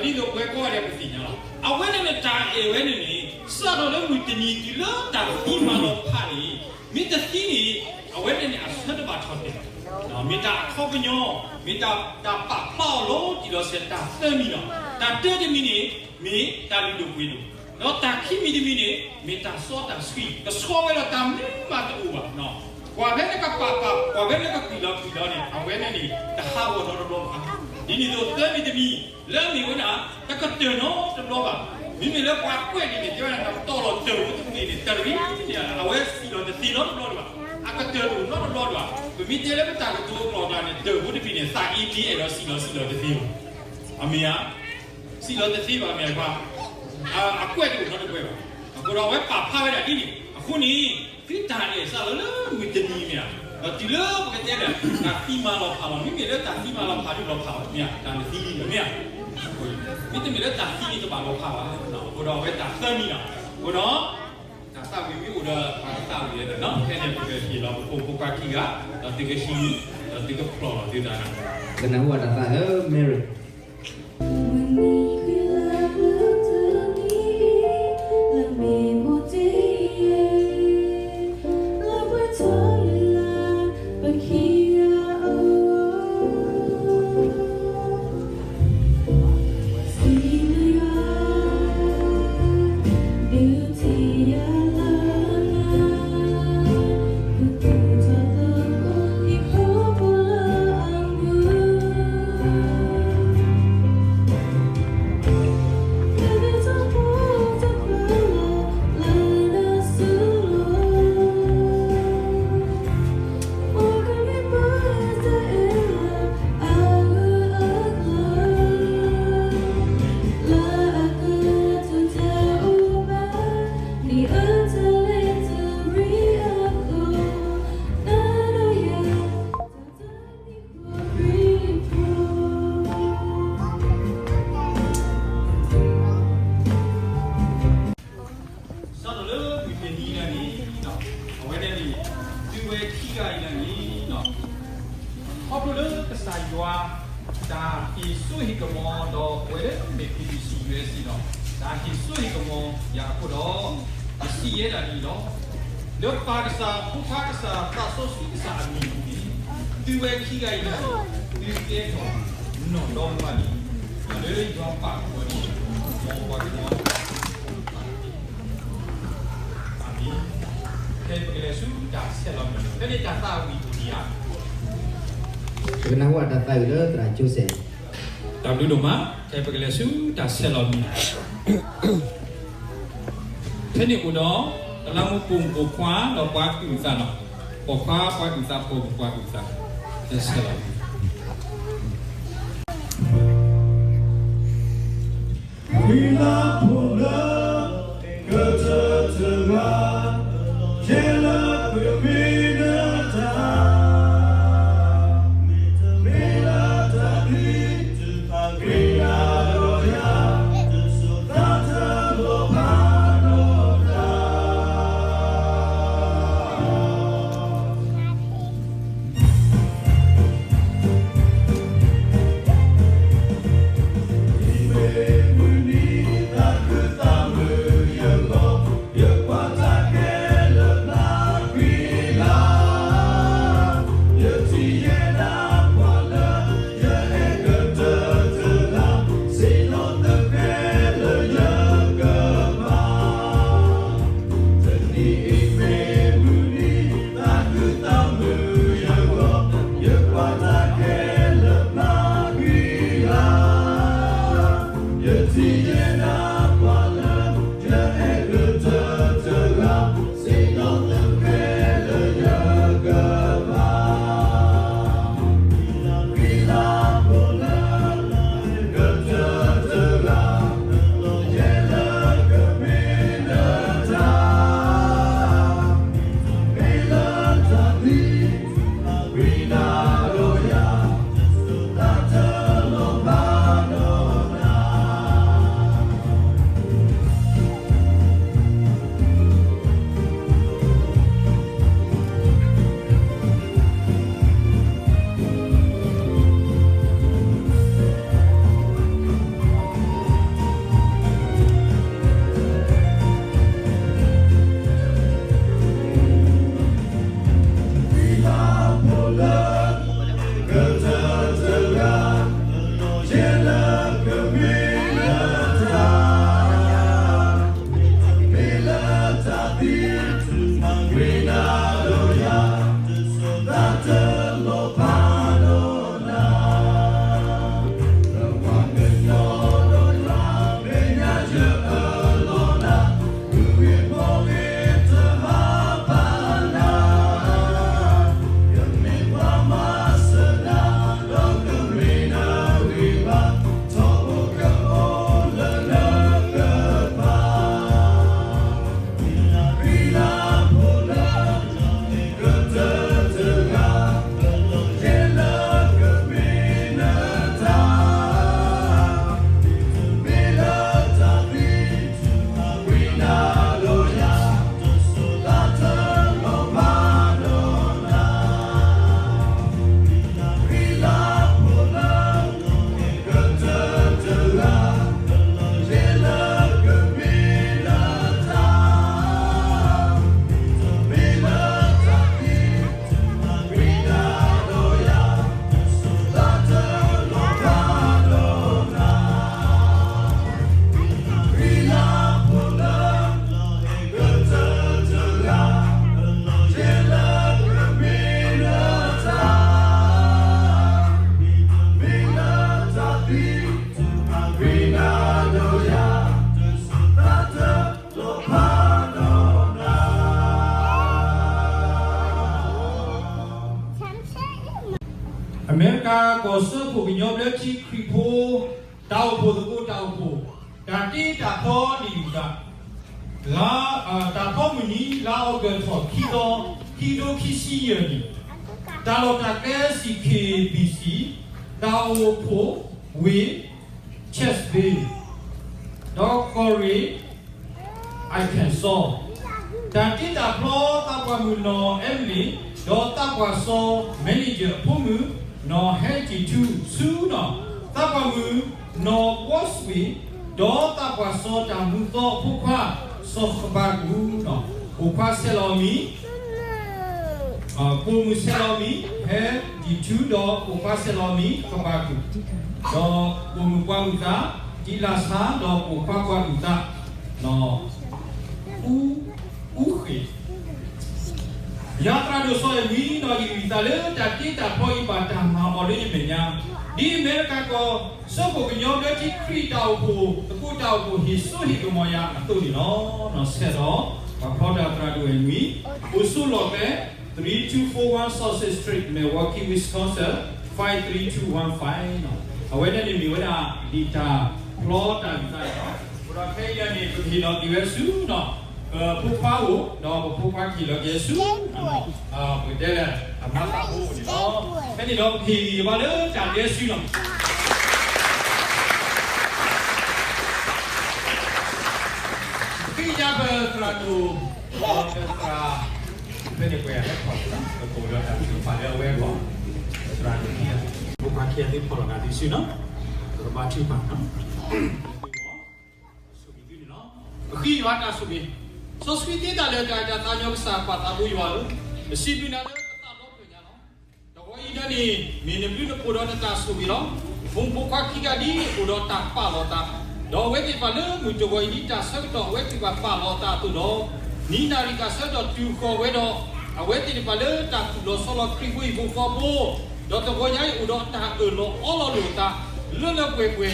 ဒီးဒ်သိးပဝဲကိးဂၤဒဲးပသ့ၣ်ညါလီၤ. အဝဲန့ၣ်န့ၣ် တၢ်အဲၣ်ဝဲန့ၣ်န့ၣ် စးထီၣ်လၢမုၢ်တနံၤတုၤလၢတၢ်သံမၤလီၤဖးန့ၣ်, မ့ၢ်တသံန့ၣ် အဝဲန့ၣ်န့ၣ် အဆၢတဘၣ်ထီၣ်တဲာ်ဘၣ်. မ့ၢ်တၢ်အခီပညီ, မ့ၢ်တၢ်ပာ်ဖျါအီၤလီၤတံၢ်လီၤဆဲး တၢ်သၢမံၤလီၤ. တၢ်တၢတမံၤန့ၣ် မ့ၢ်တၢ်လုၢ်ဒိၣ်ပှ့ၤဒိၣ်, ဒီးတၢ်ခံမံၤတမံၤန့ၣ် မ့ၢ်တၢ်စီတၢ်ဆှံ, ကဆှီဝဲဒီးတၢ်မနုၤမးတအိၣ်ဘၣ်. ပှၤဖဲလၢကပာ်ပာ်, ပှၤဖဲလၢကကွံာ်လီၤကွံာ်လီၤန့ၣ် အဝဲန့ၣ်န့ၣ် တဟးဂီၤနီတဘျီဘၣ်. ဒ်န့ၣ်အသိးသၢမံၤတမံၤ လၢအမ့ၢ်ဝဲဒၣ် တကတၢၢ်နီတဘျီဘၣ်. မ့မ့ၢ်လၢပှၤကွဲးဒ်န့ၣ် တဲဝဲဒၣ် နတီၢ်လီၤတၢၢ်ဖိတမံၤန့ၣ် တရံးန့ၣ် အဝဲစံၣ်လီၤတသ့နီတဘျီဘၣ်. အကတၢၢ်တအိၣ်နီတဘျီဘၣ်. ပမ့ၢ်တဲလၢပတၢ်ကတိၤအကျိာ်တၢ်န့ၣ် တၢၢ်ဖိတမံၤန့ၣ် သးအ့လံအဲၣ်ဒိးစံၣ်လီၤစံၣ်လီၤတသ့ဘၣ်. အမ့ၢ်ဧါ. စံၣ်လီၤတသ့ဘၣ်မ့ၢ်ဧါ. အကွဲးတအိၣ်နီတကွဲးဘၣ်. အဃိဒီးအဝဲပာ်ဖျါဝဲဒၣ်ဒ်န့ၣ် အဃိန့ၣ် သုတၢ်အဲၣ်စးလၢမုၢ်တနံၤမ့ၢ်ဧါ. ဒီးတုၤလၢပကတဲဒီး တၢ်သံမၤလီၤဖးလီၤ, မ့မ့ၢ်လၢတၢ်သံမၤလီၤဖးဒုးလီၤဖးဘၣ်မ့ၢ်ဧါ, တၢ်တသံလံမ့ၢ်ဧါ. မ့တမ့ၢ်လၢတၢ်သံန့ၣ်တဘၣ်လီၤဖးဘၣ်. အဃိဒီးအဝဲတၢ်သၢမံၤလီၤ. အဃိဒီး တၢ်သးဝံၣ်မ့ၢ်အိၣ်ဒီး ပကသးဝံၣ်ဝဲဒီး ဖဲန့ၣ်ပကဟ့ၣ်လီၤပဖိမုၣ်ဖိခွါခံဂၤ, ဒီးသုကဟံး, ဒီးသုကဖျိးလီၤသုသး. ကနၢ်ဟူဘၣ်တၢ်သးလၢ Mary စးထီၣ်လၢမုၢ်တနံၤအံၤန့ၣ်, အဝဲန့ၣ်န့ၣ် သုဝဲခံဂၤအံၤန့ၣ်န့ၣ်, ခီဖျိလၢကစၢ်ယွၤ တၢ်ဟ့ၣ်စိဟ့ၣ်ကမီၤဒီး ပဝဲလၢမ့ၢ် ပီၣ်ပီၣ်စံၣ်ယွဲစံၣ်ဒီး တၢ်ဟ့ၣ်စိဟ့ၣ်ကမီၤယၤအဃိဒီး, ပစံးယဲဒၣ်န့ၣ်လီၤ. လၢပၢ်ကစၢ်, ဖိခွါကစၢ်, သးစီဆှံကစၢ်အမံၤအပူၤန့ၣ်, သုဝဲခံဂၤအံၤန့ၣ် သုကဲထီၣ်နီၢ်ဒီမါန့ၣ်, လၢယွၤပာ်ဖှိၣ်န့ၣ်, မ်ပှၤကညီ အမံၤ, ဖဲပကလဲၤဆူတၢ်ဆဲးလီၤမံၤ, ဖဲန့ၣ်တၢ်သးဝံၣ်အိၣ်ဒံးဧါ. ပကနၢ်ဟူဘၣ်တၢ်သးဝံၣ်လၢသရၣ်ကၠိစဲးန့ၣ်, တၢ်ဘျုးဒိၣ်မး, ဖဲပကလဲၤဆူတၢ်ဆဲးလီၤမံၤ ဖဲန့ၣ်အိၣ်ဒီး တလးမူပိာ်မုၣ်ပိာ်ခွါဒီးပှၤအုၣ်သးနီၤ, ပိာ်ခွါပှၤအုၣ်သး ပိာ်မုၣ်ပှၤအုၣ်သး, ဆဲးလီၤမံၤ ဝံလါဖိလၢကတၢၢ်တဂၤ, ယဲလၢပမ့ၢ်နတၢ်, မ့ၢ်လၢတၢ်သံတဖၣ် က့ၤယၤဒီးယၤ, တစိၤသးတလီၤဖးဒီးတၢ်. အမဲရကၤကီၢ်စၢဖှိၣ်ကညီဘျၢထံခရံာ်ဖိ တၢ်အိၣ်ဖှိၣ်သကိးတၢ်အိၣ်ဖှိၣ် တၢ်တ့တၢ်ဖျီဒံးဒံးသး လါ တၢ်ဖီမုၢ်နံၤ လါအီကူးထီၣ်ခံသီ ခံကထိခံဆံယဲၢ်နံၣ် တၢ်လီၢ်တၢ်ကျဲ စံၣ်ခ့ၣ် ဘံၣ်စံၣ် တၢ်အိၣ်ဖှိၣ်ဝ့ၢ် Chesapeake ဒီးကီၢ်ရ့ၣ် Arkansas တၢ်တ့တၢ်ဖျီ သးပှၢ်မုၣ်နီၢ် Emily ဒီးသးပှၢ်စီၤ manager အဖိမုၣ် နီၢ်ဟဲကံၣ်ထူ ဆူနီၢ် သးပှၢ်မုၣ်နီၢ် Boswick ဒီးသးပှၢ်စီၤတၢ်မူသီအဖိခွါ စီၤကဘၣ်ကူၣ်နီၢ် ပိာ်ခွါဆဲးလီၤအမံၤ ပိာ်မုၣ်ဆဲးလီၤအမံၤ ဟဲကံၣ်ထူ ဒီးပိာ်ခွါဆဲးလီၤအမံၤ ကဘၣ်ကူၣ် ဒီးပိာ်မုၣ်ပှၢ်မုၣ်သး ဒံလၣ်ဆါ ဒီးပိာ်ခွါပှၢ်မုၣ်သး အူဃ့ၢ် ယၤသရၣ်ဒိၣ်စီၤအဲၣ်ဝံဒီး ယဂံၢ်ယသးလၢတၢ်တ့တၢ်ဖျီအံၤ ဘၣ်တၢ်မၤအီၤလၢယမဲာ်ညါ ဒ်အမဲရကၤကီၢ်စၢဖှိၣ်ကညီဘျၢထံခရံာ်တၢ်အိၣ်ဖှိၣ်သကိးတၢ်အိၣ်ဖှိၣ် ဟ့ၣ်စိဟ့ၣ်ကမီၤယၤအသိးန့ၣ်လီၤ. ဆဲးဒီး ပှၤဖျီတၢ်သရၣ်ဒိၣ်အဲၣ်ဝံ အိၣ်ဆူလီၢ်ကျဲ three two four one Sausage Street, Milwaukee, Wisconsin, five three two one five နီၤ အဝဲန့ၣ်န့ၣ်မ့ၢ်ဝဲဒၣ် ဒ်တၢ်ဖျီတၢ်ဂံၢ်သးန့ၣ်လီၤ. အဃိဒီးခဲအံၤန့ၣ် ပကဟ့ၣ်လီၤက့ၤဝဲဆူနီၤ ပဖိခွါအိၣ် ဒီးပဖိခွါကဟ့ၣ်လီၤက့ၤဆူ ပကတဲလၢ အမါသးဖိအိၣ်န့ၣ်လီၤ. ဖဲန့ၣ်ဒီးပကဟ့ၣ်ဂံၢ်ဘါလၢတၢ်ဒဲစုလီၤ. ပဃ့ကညးပသရၣ်ဒိၣ် ဒီးပသရၣ် ဖဲန့ၣ်ပှဲၤဟဲခီၣ် ပကိးဒီးတၢ်ထုကဖၣ်လၢအဝဲအဂီၢ် သရၣ်ဒိၣ်ခံဂၤ ဖိခွါခံဂၤသုဖီၣ်လီၤဂာ်သုစုနီၤ ပကဘါထုကဖၣ်နီၤ ဆိၣ်ဂ့ၤသုန့ၣ်လီၤ. ပဃ့ယွၤတၢ်ဆိၣ်ဂ့ၤ, စီဆှံသ့တၢ်လၢာ်တၢ်အဲၣ်တၢ်သးကညီၤကစၢ်ပၢ်သးဘိယွၤဧၢ, ပစံးဘျုးနၤလၢပသးဒီဖျၢၣ်ညါလီၤ. တဂီၤအံၤဒၣ်န့ၣ် မ့ၢ်နဘျုးနဖှိၣ်ဒီးနတၢ်ဆိၣ်ဂ့ၤလီၤ. ဖိမုၣ်ဖိခွါခံဂၤဒ်အိၣ်ဒီးတၢ်ပာ်လီၤသး, ဒီးအဝဲသ့ၣ်တဖၣ်လၢမုၢ်တဂီၤအံၤဒ်တၢ်ဆၢကတီၢ်အဝဲသ့ၣ်တဖၣ်ပာ်လီၤအသးအသိးဒီး, နံၤနၣ်ရံၣ်ကစၢ်ဒီးတုၤဃီၤဝဲဒီး, အဝဲသ့ၣ်တဖၣ်လၢတၢ်သူၣ်လီၤဆီလီၤခရံာ်ဖိဟံၣ်ဖိဃီဖိ ဒီးတဂီၤညါအံၤအိၣ်ဒီးတၢ်အၢၣ်လီၤအီလီၤလိာ်အသး လၢလၢပှဲၤပှဲၤ,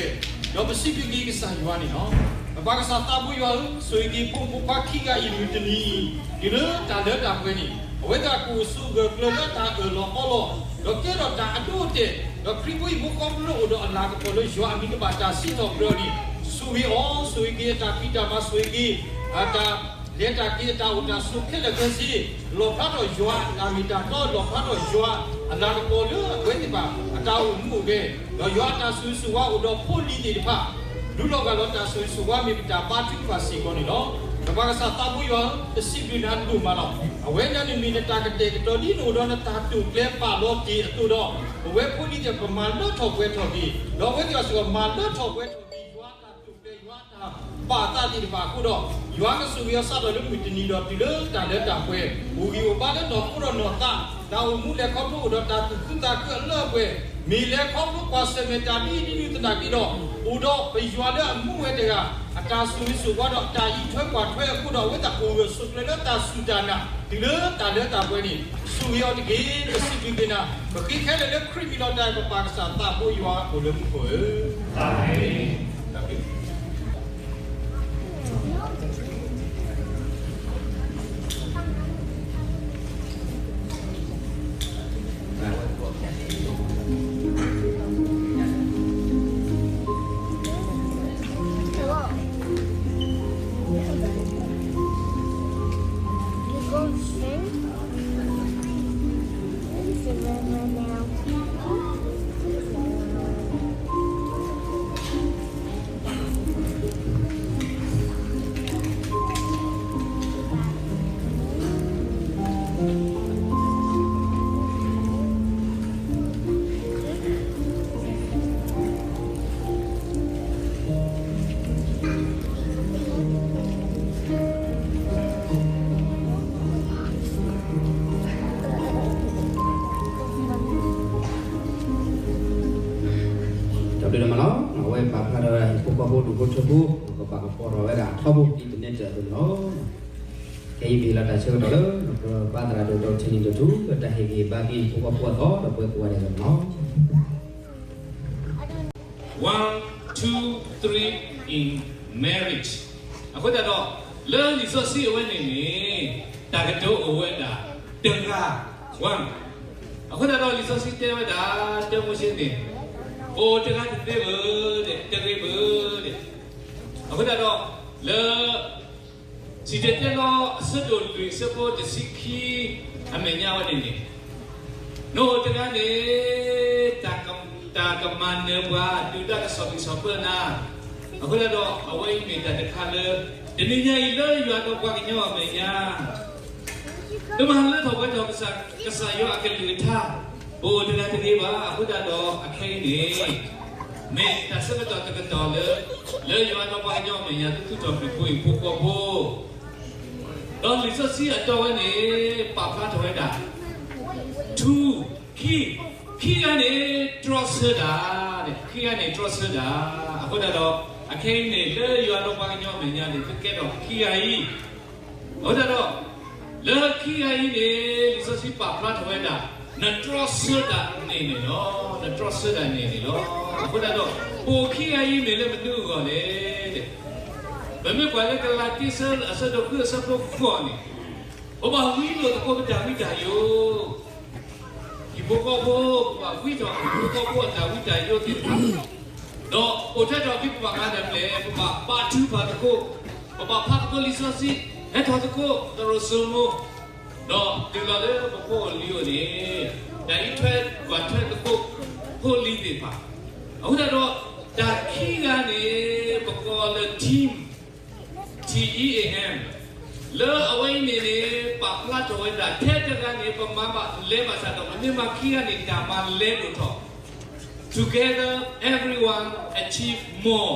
ဒီးပစံးဘျုးက့ၤကစၢ်ယွၤန့ၣ်လီၤ. ပပၢ်ကစၢ်သးဘိယွၤဧၢ, ဆိၣ်ဂ့ၤက့ၤဖိမုၣ်ဖိခွါခံဂၤအံၤမုၢ်တနံၤအံၤ, တုၤလၢတၢ်လၢတၢ်ပှဲၤန့ၣ်, အဝဲသ့ၣ်ကအိၣ်ဆိးဂၢၢ်ကျၢၤလၢတၢ်အၢၣ်လီၤအီလီၤ, ဒီးကဲထီၣ်တၢ်အဒိအတဲာ်, ဒီးခရံာ်ဖိဟံၣ်ဖိဃီဖိလၢအိၣ်ဒီးအလၤကပီၤလၢယွၤအမံၤကဘၣ်တၢ်စံးထီၣ်ပတြၢၤအီၤန့ၣ်, ဆိၣ်ဂ့ၤအီၤ, ဆိၣ်ဂ့ၤက့ၤအတၢ်ဖံးတၢ်မၤ, ဆိၣ်ဂ့ၤက့ၤ အတၢ် လဲၤတၢ်က့ၤအတၢ်အိၣ်တၢ်ဆိးခဲလၢာ်ခဲဆ့, လီၣ်ဖျါထီၣ်ယွၤအတၢ်မ့ၢ်တၢ်တီ, လီၣ်ဖျါထီၣ်ယွၤအလၤကပီၤလၢအဝဲသ့ၣ်တဖၣ်အတၢ်အိၣ်မူအိၣ်ဂဲၤ, ဒီးယွၤအတၢ်ဆိၣ်ဂ့ၤဆိၣ်ဝါအိၣ်ဒီးဖိလံၤသ့ၣ်တဖၣ်, ဒုးလီၤဂာ်လီၤတၢ်ဆိၣ်ဂ့ၤဆိၣ်ဝါမ့ၢ်ပတၢ်ဘါထုကဖၣ်စ့ၢ်ကီးန့ၣ်လီၤ. ပပၢ်ကစၢ်သးဘိယွၤဧၢ, ပစံးဘျုးနၤဒိၣ်မးလီၤ. အဝဲဒၣ်န့ၣ်မ့ၢ်နတၢ်ကတဲာ်ကတီၤဒ်နအိၣ်ဒီးနတၢ်တိာ်ကျဲၤပာ်လီၤတ့ၢ်အသိးဒီး, ပဝဲဖိလံၤသ့ၣ်ပမၤလၢထီၣ်ပှဲၤထီၣ်က့ၤ, ဒီးအဝဲသ့ၣ်အီၤစ့ၢ်ကီးမၤလၢထီၣ်ပှဲၤထီၣ်က့ၤ ယွၤအတၢ်တိာ်ကျဲၤ ယွၤ တၢ်ပာ်သးသ့ၣ်တဖၣ်အဃိဒီး, ယွၤကဆိၣ်ဂ့ၤအီၤစးထီၣ်လၢမုၢ်တနံၤဒီးတုၤလၢတၢ်လၢတၢ်ပှဲၤ, အိၣ်ဂံၢ်အိၣ်ဘါလၢနီၢ်ခိဒီးနီၢ်သး, တၢ်အိၣ်မူလဲၤခီဖျိအိၣ်ဒီးတၢ်သူၣ်ခုသးခုအလၢအပှဲၤ, မ့ၢ်လဲၤခီဖျိကွၢ်ဆၢၣ်မဲာ်တၢ်ဒ်အံၤဒ်နုၤသနာ်က့ဒီး, အိၣ်ဒီးပယွၤလၢအမူဝဲတဂၤ, အတၢ်ဆိၣ်ဂ့ၤဆိၣ်ဝါဒီးတၢ်အံးထွဲကွၢ်ထွဲအဃိဒီး အဝဲသ့ၣ်အိၣ်ဂၢၢ်ဆိးကျၢၤလၢတၢ်စူၢ်တၢ်နာ်, တုၤလၢတၢ်လၢတၢ်ပှဲၤန့ၣ်, ဆိၣ်ဂ့ၤအီၤတက့ၢ်, ပစံးဘျုးက့ၤနၤ, ပဃ့ခဲလၢာ်လၢခရံာ်မံၤလီၤ. တၢ်ပပၢ်ကစၢ်သးဘိယွၤအိၣ်လၢမူခိၣ်ဧၢ, အၤမ့ၣ်. တၢ်ဘျုးဒိၣ်မးလီၤ. အဝဲပာ်ဖျါထီၣ်ဝဲဒၣ်ဟံၣ်ဖိဃီဖိဒူၣ်ဖိထၢဖိ ကပာ်ကပီၤထီၣ်ဝဲဒၣ်ထီဘိဒ်တနဲၣ်တၢ်အသိးန့ၣ်လီၤ. ခဲအံၤပဟ့ၣ်လီၤတၢ်ဆၢကတီၢ်လၢ ပပၢ်သရၣ်ဒိၣ် ဒီးထံနံၤဒိၣ်ထူ လၢတၢ်ဟ့ၣ်ဂံၢ်ဟ့ၣ်ဘါက့ၤဟံၣ်ဖိဃီဖိအသီ ဒီးပဝဲကိးဂၤဒဲးန့ၣ်လီၤ. One, two, three in marriage. အဃိသတးဒီး လၢလံာ်စီဆှံအဝဲန့ၣ်န့ၣ် တၢ်ကတိၤအိၣ်ဝဲဒၣ်တဂၤ, one အဃိသတးဒီးလံာ်စီဆှံတဲဝဲဒၣ်, တဲမိၤၡ့န့ၣ်, အိၣ်တဂၤတသ့ဧၢ, တဂ့ၤဧၢ, အဃိသတးဒီး လၢ စံၣ်တဲၤတဲလီၤအဆၢဒိၣ်လွံၢ်အဆၢဖိတဆံခံ အမဲာ်ညါဝဲန့ၣ်န့ၣ်, နအိၣ်တဂၤန့ၣ် တၢ်ကမၤနၢၤပှၤ ဒုၣ်ဒါကစီၣ်ဘံၣ်စီၣ်ဘၢနၤ, အဃိသတးဒီး အဝဲအံၤမ့ၢ်တၢ်တခါလၢ တနံၤညါအံၤလၢယွၤဒီးပှၤကညီအမဲာ်ညါ တမၤလၢထီၣ်ပှဲၤထီၣ် ကစၢ်ယွၤအကလုၢ်ကထါ ပအိၣ်တဂၤတဂ့ၤဘၣ်. အဃိသတးဒီးအခဲအံၤန့ၣ် မ့ၢ်တၢ်ဆၢကတီၢ်တကတီၢ်လၢ လၢယွၤဒီးပှၤကညီအမဲာ်ညါ သူသူၣ်ထီၣ်ခရံာ်ဖိအံၤဖိဃီဖိ ဒီးလံာ်စီဆှံအတီဝဲန့ၣ် ပာ်ဖျါထီၣ်ဝဲဒၣ် ထူ, ခံ, ခံဂၤန့ၣ် တြီဆၢတၢ်, ခံဂၤန့ၣ် တြီဆၢတၢ်. အဃိသတးဒီး အခဲအံၤန့ၣ် လၢယွၤဒီးပှၤကညီအမဲာ်ညါန့ၣ် ပကဲထီၣ်ခံဂၤအံၤ အဃိသတးဒီး လၢခံဂၤအံၤန့ၣ် လံာ်စီဆှံပာ်ဖျါထီၣ်ဝဲဒၣ် နတြီဆၢတၢ်န့ၣ်န့ၣ်လီၤ. နတြီဆၢတၢ်န့ၣ်န့ၣ်လီၤ. အဃိသတးဒီး ပအိၣ်ခံဂၤအံၤမ့ၢ်လၢမနုၤအဂီၢ်လဲၣ်. ပမ့ၢ်ကွၢ်လၢကလၤတံအဆၢဒိၣ်ဃုအဆၢဖိဃိးန့ၣ်, ပဘၣ်ဝံလိာ်သကိးပတၢ်ဝံတၢ်ယိာ် ဟံၣ်ဖိဃီဖိ, ပဘၣ်ဝံထီၣ်ဟံၣ်ဖိဃီဖိအတၢ်ဝံတၢ်ယိာ်သ့ၣ်တဖၣ်, ဒီးအိၣ်ထဲထီၣ်က့ၤပဘၣ်မၤတၢ်ဖျဲး, ပဘၣ်ဘါထုကဖၣ်သကိး, ပဘၣ်ဖးသကိးလံာ်စီဆှံ, ဟဲထီၣ်သကိး သရိာ်စိမိၤ, ဒီးတုၤလီၤလၢပဖိအလံၤအိၣ်န့ၣ်, တၢ်အံးထွဲကွၢ်ထွဲသကိး ဖိလံၤသ့ၣ်တဖၣ်, အဃိသတးဒီး တၢ်ခံဂၤန့ၣ် ပကိးလၢ team, T E A M, လၢအဝဲအံၤန့ၣ်န့ၣ် ပာ်ဖျါထီၣ်ဝဲဒၣ် ထဲတဂၤန့ၣ် ပမၤဘၣ်လဲၤဘၣ်ဆၣ်ဒီး ပမ့ၢ်မၤခံဂၤန့ၣ် တၢ်မၤလဲလိာ်ထီၣ်, together everyone achieve more.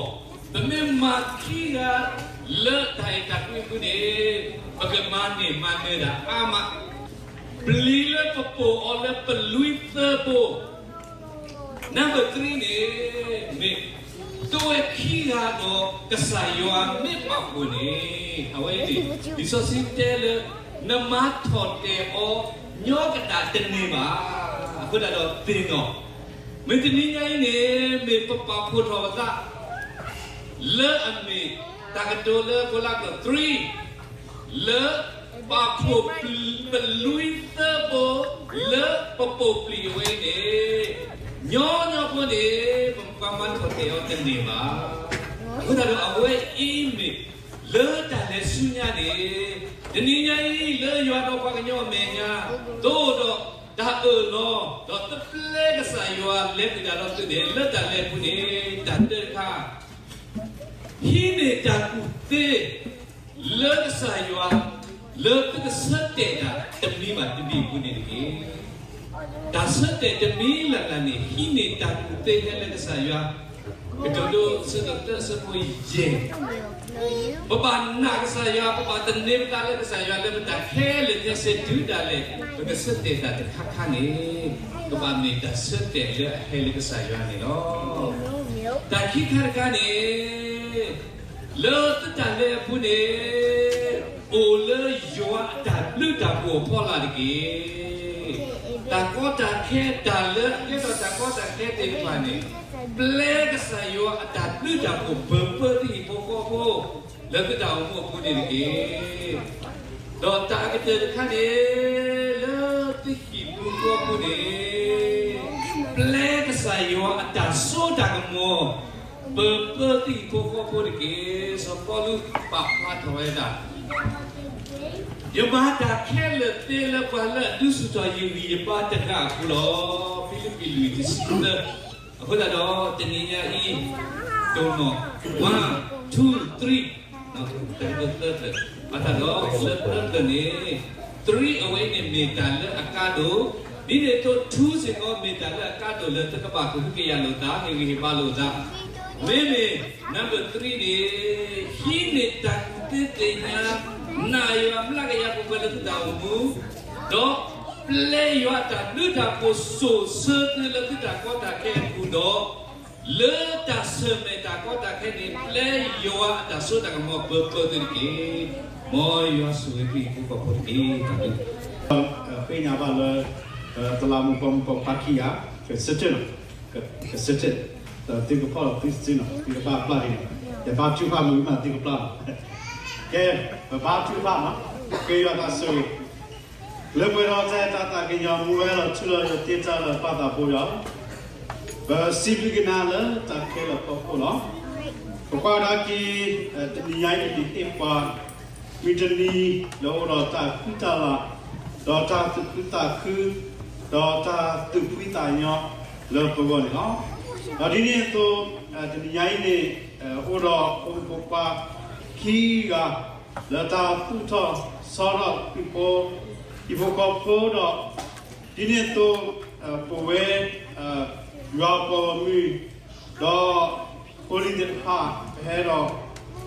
ပမ့ၢ်မၤခံဂၤလၢတၢ်အဲၣ်တၢ်ကွံအပူၤန့ၣ် ပကမၤန့ၢ်မၤနၢၤဒၣ်အါမး, ပျံၤလၢပပိာ်အီၤလၢပလွံၢ်သၢဘိ number three န့ၣ် မ့ၢ် သုဝဲခံဂၤဒီးကစၢ်ယွၤမ့ၢ်ပာ်ဖှိၣ်န့ၣ်, အဝဲအံၤန့ၣ် လံာ်စီဆှံတဲလၢ နမၤထီၣ်တဲာ်အီၤ ညီကဒၣ်တန့ၢ်ဘၣ်. အဃိသတးဒီးသ့ၣ်နီၣ်, မုၢ်တနံၤညါအံၤန့ၣ် မ့ၢ်ပပာ်ဖှိၣ်ထီၣ်ပသး လၢအမ့ၢ်တၢ်ကတိၤလၢ Colossians three လၢပာ်ဖှိၣ်ပလွံၢ်သၢဘိ လၢပပိာ်ပျံၤအဝဲအံၤန့ၣ်, ညီညီဖိန့ၣ် ပမၤထီၣ်တဲာ်အီၤတန့ၢ်ဘၣ်. အဃိသတးဒီး အဝဲအံၤမ့ၢ် လၢတၢ်လဲၤဆူညါန့ၣ်, တနံၤညါအံၤ လၢယွၤဒီးပှၤကညီအမဲာ်ညါ သုအိၣ်ဒီးတၢ်အၢၣ်လီၤ ဒီးသုပျဲကစၢ်ယွၤလဲၤဃုာ်တၢ်ဒီးသုန့ၣ် လၢတၢ်လဲၤအပူၤန့ၣ် တၢ်တၢတခါ ဟံးန့ၢ်တၢ်ကူၣ်သ့ လၢကစၢ်ယွၤ လၢသုကဆၢတဲာ်တၢ်တမံၤဘၣ်တမံၤအပူၤန့ၣ်တက့ၢ်. တၢ်ဆၢတဲာ်တမံၤလၢ်လၢ်န့ၣ် ဟံးန့ၢ်တၢ်ကူၣ်သ့ဟဲလၢကစၢ်ယွၤ, ကတိၤဒိ အဆၢဒိၣ်သၢ အဆၢဖိယဲၢ်, ပဘၣ်နာ်ကစၢ်ယွၤ, ပဘၣ်သန့ၤပသးလၢကစၢ်ယွၤ လၢပတၢ်ခဲလၢာ်ခဲဆ့တုၤဒၣ်လဲာ် ပကဆၢတဲာ်တၢ်တခါခါန့ၣ်, ကဘၣ်မ့ၢ်တၢ်ဆၢတဲာ်လၢအဟဲလၢကစၢ်ယွၤန့ၣ်လီၤ. တၢ်ခံခါတခါန့ၣ် လၢသုတၢ်လဲၤအပူၤန့ၣ် အိၣ်လၢယွၤအတၢ်ဘျုးတၢ်ဖှိၣ်အဖီလာ်တက့ၢ်. တၢ်ကီတၢ်ခဲ တၢ်လၢအကဲထီၣ်တၢ်ကီတၢ်ခဲသ့ၣ်တဖၣ်န့ၣ် ပျဲကစၢ်ယွၤအတၢ်ဘျုးတၢ်ဖှိၣ် ပၢၤပၢၤသုဟံၣ်ဖိဃီဖိ လၢသုတၢ်အိၣ်မူအပူၤန့ၣ်တက့ၢ်. ဒီးတၢ်အကတၢၢ်တခါန့ၣ် လၢသုဟံၣ်ပူၤဃီပူၤန့ၣ် ပျဲကစၢ်ယွၤအတၢ်စိတၢ်ကမီၤ ပၢၤပၢသုဟံၣ်ဖိဃီဖိတက့ၢ်. စီၤပီလူးပာ်ဖျါထီၣ်ဝဲဒၣ် ယမၤတၢ်ခဲလၢာ်သ့လၢပှၤလၢအဒုးဆူၣ်ထီၣ်ယဂံၢ်ယဘါတဂၤအပူၤလီၤ. ဖံလံးပံးလွံၢ်တဆံသၢ. အဃိသတးဒီး တနံၤညါအံၤ ဒိၣ်နီၣ် one, two, three အဃိသတးဒီးလၢသၢသၢန့ၣ် three အဝဲအံၤန့ၣ်မ့ၢ်တၢ်လၢအကါဒိၣ်, ဒ်န့ၣ်အသိး two စ့ၢ်ကီးမ့ၢ်တၢ်လၢအကါဒိၣ်လၢသုကဘၣ်ကဟုကယာ်လိာ်သး ဟ့ၣ်ဂံၢ်ဟ့ၣ်ဘါလိာ်သး, မ့မ့ၢ် number three န့ၣ် ဟံးန့ၢ်တၢ်ကူၣ်သ့သ့ၣ်ညါ, နာ်ယွၤမျးကယၤပှဲၤပှဲၤလၢသုတၢ်အိၣ်မူ, ဒီးပျဲယွၤအတၢ်ဘျုးတၢ်ဖှိၣ်စိာ်ဆၢသုလၢသုတၢ်ကီတၢ်ခဲအပူၤဒီး လၢတၢ်ဆၢၣ်မဲာ်တၢ်ကီတၢ်ခဲန့ၣ် ပျဲယွၤအတၢ်စိတၢ်ကမီၤပၢၤပၢသုတက့ၢ်. မ်ယွၤဆိၣ်ဂ့ၤသုဟံၣ်ဖိဃီဖိတက့ၢ်. ဃ့ကညးဘၣ်လၢ တလးမူးပှၤမူးပှၤဖးခံဂၤ ကဆၢထၢၣ်နီၤ, ကဆၢထၢၣ်, ဒီးသုကဖီၣ်လီၤသုစုနီၤ, သုကဘၣ်ပျၢ်န့ၣ်, ယဘါထုကဖၣ်မုာ်မးသုကပျၢ်လီၤ. ကဲ, ပဘါထုကဖၣ်နီၤ, ကဲယွၤသးဆိၣ်ဂ့ၤ လၢပှဲၤဒီးတၢ်အဲၣ်တၢ်သးကညီၤ မူဝဲလီၤထူလီၤယိာ်သ့တၢ်လၢပၢ်သးဘိယွၤ, ပစံးဘျုးက့ၤနၤလၢတၢ်ခဲလၢာ်အဖီခိၣ်လီၤ. ပကွၢ်ကဒါက့ၤ တနံၤညါအံၤန့ၣ် ဟ့ၣ်ပှၤ မုၢ်တနံၤ လၢအိၣ်ဒီးတၢ်ဃံတၢ်လၤ, ဒီးတၢ်သူၣ်ခုသးခု, ဒီးတၢ်သူၣ်ဖှံသးညီလၢပဂီၢ်န့ၣ်လီၤ. ဒီးဒ်န့ၣ်အသိး တနံၤညါအံၤန့ၣ် အိၣ်ဒီးဖိမုၣ်ဖိခွါခံဂၤ လၢတၢ်သူၣ်ထီၣ်ဆီထီၣ် ဟံၣ်ဖိဃီဖိဒီး ဒ်န့ၣ်အသိး ပဝဲ ယွၤပှၤဂီၢ်မုၢ် ဒီးဖိလံၤသ့ၣ်တဖၣ် ပဟဲဒီး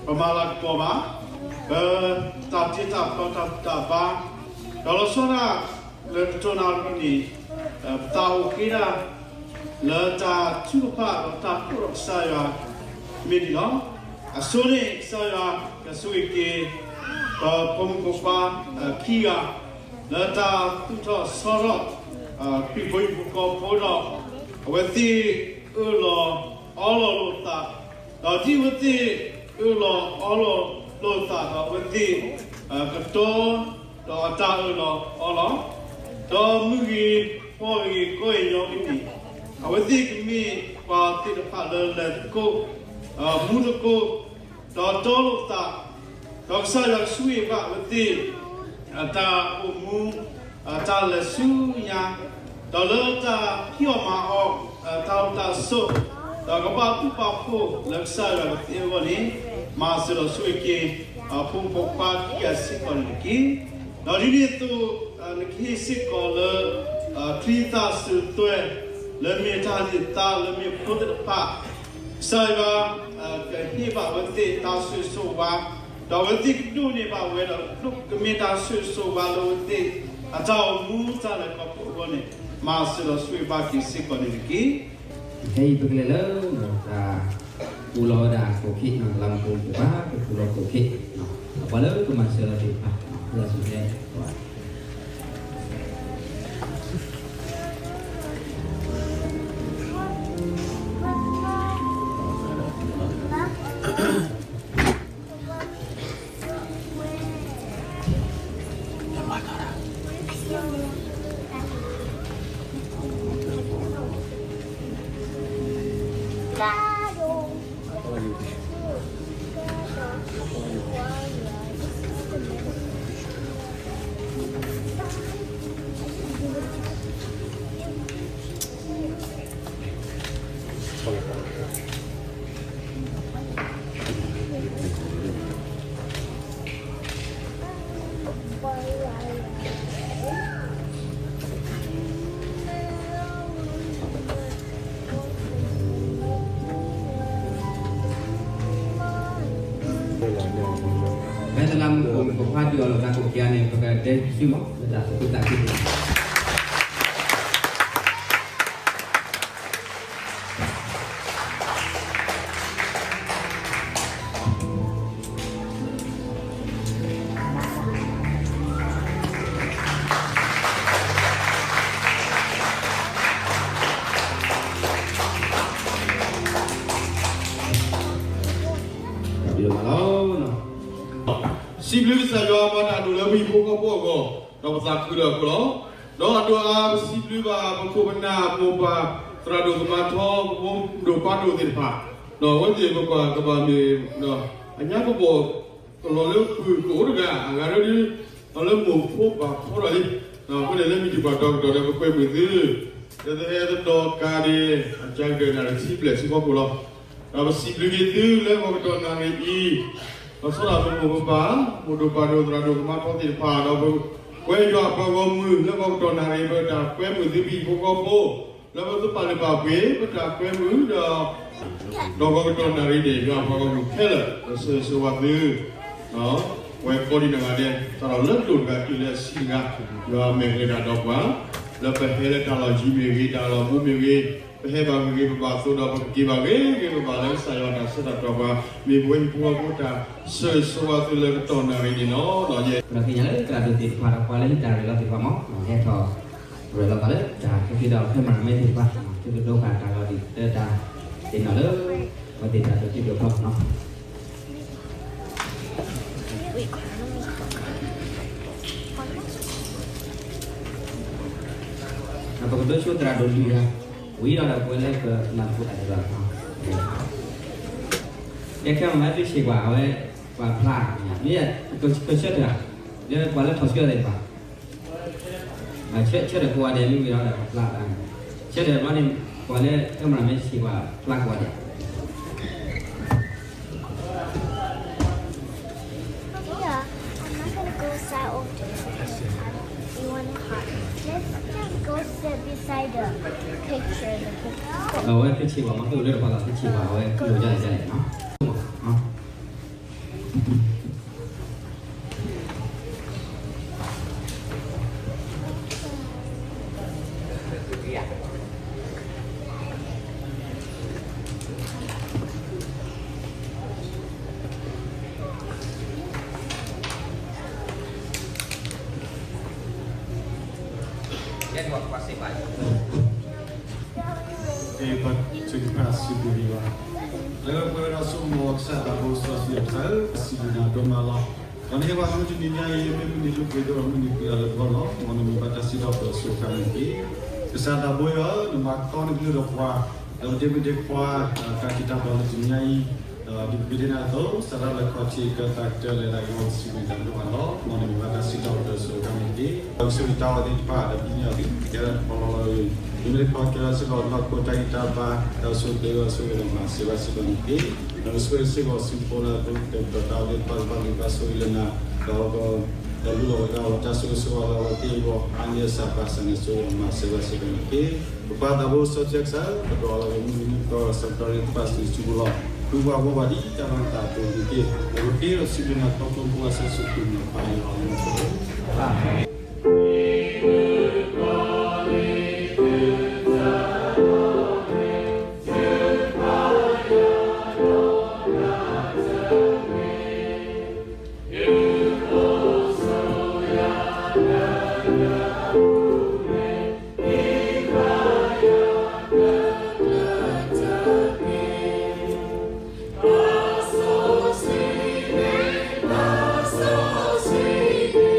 ပမၤလၤကပီၤဘၣ် ပတၢ်တ့တၢ်ဖျီတၢ်ဘူၣ်တၢ်ဘါ, ဒီးလီၤဆီဒၣ်တၢ်လၢတတီၢ်နၣ်ရံၣ်န့ၣ် ပသးအိၣ်ဃ့ဒၣ် လၢတၢ်ထုကဖၣ်ဒီးတၢ်ကိးထီၣ်ကစၢ်ယွၤ မ့ၢ်ဒ်လီၤ. အဆိန့ၣ် ကစၢ်ယွၤကဆိၣ်ဂ့ၤက့ၤ ပဖိမုၣ်ဖိခွါခံဂၤ လၢတၢ်သူၣ်ထီၣ်ဆီထီၣ် ခရံာ်ဖိဟံၣ်ဖိဃီဖိဒီး အဝဲသ့ၣ်အၢၣ်လီၤအီလီၤလိာ်သး, ဒီးဒ်အဝဲသ့ၣ်အၢၣ်လီၤအီလီၤလိာ်သးဒီး အဝဲသ့ၣ်ကတီၤ ဒီးအတၢ်အၢၣ်လီၤအီလီၤ, ဒီးမုၢ်ဂ့ၤဖီဂ့ၤကီၢ်ဂ့ၤညီဂ့ၤန့ၣ် အဝဲသ့ၣ်ကမ့ၢ်ပှၤသ့ၣ်တဖၣ်လၢလဲၤသကိး မူသကိး ဒီးတီလိာ်သး, ဒီးကစၢ်ယွၤကဆိၣ်ဂ့ၤဘၣ်အဝဲသ့ၣ် အတၢ်အိၣ်မူ တၢ်လဲၤဆူညါ, ဒီးလၢတၢ်ဖံးအီၣ်မၤအီၣ် တၢ်အိၣ်တၢ်ဆိး, ဒီးကဘၣ်သူၣ်ဘၣ်ဖှိၣ်လၢကစၢ်ယွၤကသ့အဂီၢ်န့ၣ် မၤစၢၤဒီးဆိၣ်ဂ့ၤက့ၤ ဖိမုၣ်ဖိခွါခံဂၤစ့ၢ်ကီးန့ၣ်တက့ၢ်. ဒီးဒ်န့ၣ်အသိး နကဟ့ၣ်စ့ၢ်ကီးလၢ ချံသၣ်စူၤသွဲ လၢမ့ၢ်တၢ်န့ၢ်သါ လၢမ့ၢ်ဖိသ့ၣ်တဖၣ် ကစၢ်ယွၤ ကဟ့ၣ်ဘၣ်အဝဲသ့ၣ်တၢ်ဆိၣ်ဂ့ၤဆိၣ်ဝါ, ဒီးအဝဲသ့ၣ်ကဒိးန့ၢ်ဘၣ်ဝဲဒီး ကမ့ၢ်တၢ်ဆိၣ်ဂ့ၤဆိၣ်ဝါလၢအဝဲသ့ၣ် အတၢ်အိၣ်မူတၢ်လဲၤခီဖျိအဂီၢ်န့ၣ် မၤစၢၤဒီးဆိၣ်ဂ့ၤဘၣ်က့ၤစ့ၢ်ကီးန့ၣ်တက့ၢ်. ခဲအံၤပကလဲၤလၢ တၢ်ပူၤလီၤဝဲဒၣ်ကိးခ့ လၢမူခိၣ်ဘၣ် ပပူၤလီၤကိးခ့ ပှၤလၢကမၤစၢၤလီၤသ့ၣ်တဖၣ် လၢအစုၤဟဲ ဖဲတလးမူခိၣ် ပဖးဒုးအီၤလီၤသးကိးက့ၤန့ၣ် ပကတဲဆူမး လၢတၢ်သူၣ်ခုသးခု စံးဘျုးကစၢ်ယွၤ ပှၤတၢ်ဒိၣ်လၢပဟံၣ်ဖိဃီဖိအဂီၢ် ဒီးပသးခုလၢအဃိလီၤ. ဒီးအဒိၣ်အါ ပစံးဘျုးဘၣ် ပခိၣ်ပနၢ်မိၢ်ပၢ် သရၣ်ဒိၣ်သမါထီ ပဖိဒိၣ်ပၢ်ဒိၣ်သ့ၣ်တဖၣ်, ဒီးအဝဲသ့ၣ်ပကွၢ်ကဘၣ်မ့ၢ် အညါကဘီၣ် ကလီၤလၢပှၤကအိၣ်တဂၤ အဂၤဒီး အလၢမိၢ်ဖိပၢ်ဖိဒီးလံ, အဃိန့ၣ်လၢမုၢ်တံၢ်ပှၤတီၤကတီၢ်ဒီး ပကွဲမုာ်သု လၢသုဟဲသဒီးကါန့ၣ် အကါကတၢၢ်နၣ်ရံၣ်တဆံဘျဲၣ်ဆံဖီခိၣ်လီၤ. ဒီးပစံးဘျုးက့ၤသုလၢဂီၤကတီၢ်နၣ်ရံၣ်အံၤ, ဒီးဆီဒၣ်ပမိၢ်ပပၢ် မိၢ်ဒိၣ်ပၢ်ဒိၣ်သရၣ်ဒိၣ်သမါထီသ့ၣ်တဖၣ် ဒီးပဝဲယွၤအပှၤဂီၢ်မုၢ် လၢဂီၤကတီၢ်နၣ်ရံၣ် ပတၢ်ကွဲမုာ်သုဟံၣ်ဖိဃီဖိ လၢပသုပာ်လုၢ်ပာ်ပှ့ၤ ပတၢ်ကွဲမုာ်ဒီး ဒီးဂီၤကတီၢ်နၣ်ရံၣ်န့ၣ် ယွၤအပှၤဂီၢ်မုၢ်ခဲလၢာ် ပဆၢဂ့ၤဆၢဝါသု ဝဲကိးဒံးနီၢ်ဂၤဒဲး စးထီၣ်လၢဒိၣ်တဂၤတုၤလၢအဆံးတဂၤ ယွၤမဲာ်ကလဲၤတၢ်ဒီးပှၤ လၢပဟဲလၢတၢ်လီၢ်ယံၤမ့ၢ်ဂ့ၤ တၢ်လီၢ်မူမ့ၢ်ဂ့ၤ ပဟဲဘၣ်ဂ့ၤဂ့ၤ ပဘၣ်သိးဒီး ပကက့ၤဘၣ်ဂ့ၤဂ့ၤ ပဘၣ်လၢကစၢ်ယွၤတၢ်ဆၢတၢ်တီၤပှၤ မ့ၢ်ပဝဲဟံၣ်ဖိဃီဖိတၢ်ဆၢဂ့ၤဆၢဝါသုလၢကတီၢ်နၣ်ရံၣ်န့ၣ်လီၤ. ယဲ ပသ့ၣ်ညါလၢသရၣ်ဒိၣ်သ့ၣ်တဖၣ်ဒီးပှၤလၢဟံးတၢ်ရဲၣ်လီၤသ့ၣ်တဖၣ်မ့ၢ် ဟဲထီၣ် ရဲၣ်လီၤသးလၢတၢ်ခဲက့ၤဒီးဖဲမၤမ့ၢ်သ့ၣ်တဖၣ် သုကဒိးဃာ်တၢ်လီၤဒ်လၢတၢ်သ့ၣ်နီၣ်လၢ ပှၤသ့ၣ်တၢ်ဒိးထံဒိးဖျီနီၤ. ပကဒိဆိသရၣ်ဒိၣ်လွံၢ်ဂၤ, ဝံၤဒီးပဝဲလၢပနၢ်ဟူတၢ်ဒ်သိး, ကဲခဲမ့ၢ်သုဆံးကွၢ်အဝဲ, ပှၤဖျါ, မ့ၢ်ကဆၢထၢၣ်, လၢပှၤလၢထီၣ်ဆှၢသ့ၣ်တဖၣ်, ဆၢထၢၣ်ကိးဂၤဒဲးမ့ၢ်ဝံၤဒီးပဖျါ, ဆၢထၢၣ်ဘျီန့ၣ်, ပှၤလၢကမၤမ့ၢ်ဆံးကွၢ်ဖျါကိးဂၤဒဲး. Yeah, I'm not gonna go sit over there. You wanna hide? Let's just go sit beside the picture. The picture. အဝဲသုဆံးကွၢ်မ့ၢ်သုအိၣ်လၢတပှၢ်လီၤ သုဆံးကွၢ်အဝဲကလိၣ်ဒ်လဲၣ်ဒ်လဲၣ်နီၤ. ပစံးဘျုးနၤဒိၣ်မးလီၤ. ဒီးနဟ့ၣ်ပှၤမုၢ်တနံၤညါအံၤ မ့ၢ်မုၢ်နံၤလၢပှဲၤဒိၣ်ဒီးမုၢ်နံၤပှဲၤဒိၣ်လၢပဂီၢ်လီၤ. မ်နမံၤဘၣ်တၢ်စံးထီၣ်ပတြၢၤအစိၤအဃၣ်န့ၣ်တက့ၢ်. ကစၢ်သးဘိယွၤဧၢ, နမၤကီနကလုၢ်ဒီးပှၤ, ဒီးပဒ့မုၣ်ဒ့ခွါ, တၢ်က့ၤတၢ်ဘၣ်လၢတနံၤညါအံၤ, ဒီးဒ်ပဃ့န့ၢ်နၤအသိး စးထီၣ်လၢခီၣ်ထံးကတၢၢ်တၢ်ကတၢၢ်လၢတၢ်ကမီၤ ပစံးဘျုးနၤဒိၣ်မးလီၤ. မ်နမံၤဘၣ်တၢ်စံးထီၣ်ပတြၢၤအစိၤအဃၣ်န့ၣ်တက့ၢ်. ဒီးကစၢ်ယွၤတၢ်အီၣ်သ့ၣ်တဖၣ် ဒီးပညိၣ်အီၤ ကဲထီၣ်တခီလီၤလီၤအံၤ, မ့မ့ၢ်တခီကဲထီၣ်စ့ၢ်ကီး နီၢ်ခိတၢ်ဂံၢ်တၢ်ဘါ, ဒီးဆိၣ်ဂ့ၤဆိၣ်ဝါဒီးမၤစၢၤဘၣ်စ့ၢ်ကီးန့ၣ်တက့ၢ်. ဒီးကဆိၣ်ဂ့ၤစ့ၢ်ကီး စုဖိလၢအဒိၣ်ကတၢၢ်ဒီးတၢ်အီၣ်သ့ၣ်တဖၣ် ကဘၣ်ဂံၢ်ဘါဆိၣ်ဂ့ၤလၢနၤ, ဒီး ဒီးလူလီၤဝဲဒၣ်အဝဲတၢ်ဆိၣ်ဂ့ၤဆိၣ်ဝါလၢအဝဲသ့ၣ်အဂီၢ် အါန့ၢ်အဆၢပာ်စၢၤန့ၣ် ဆိၣ်ဂ့ၤဒီးမၤစၢၤဘၣ်စ့ၢ်ကီးန့ၣ်တက့ၢ်. ပပၢ်သးဘိစီဆှံကစၢ်, ပဒိးလီၤဂ့ၤမုၢ်နံၤမုၢ်သီ ဒီးဆၢကတီၢ်သ့ၣ်တဖၣ်စုစုပူၤလီၤ. ဃုပှၤဂီၢ်ပှၤဒ်တၢ်ဘၣ်သးအသိးန့ၣ်တက့ၢ်. ပဃ့ဒီးစံးဘျုးနၤ ခီဖျိဖိခွါစီဆှံခရံာ်အမံၤ ပၢ်ယွၤဧၢ. မ်ယွၤဆိၣ်ဂ့ၤသုဒီးကွၢ်က့ၤသုတက့ၢ်. မ်ယွၤဒုး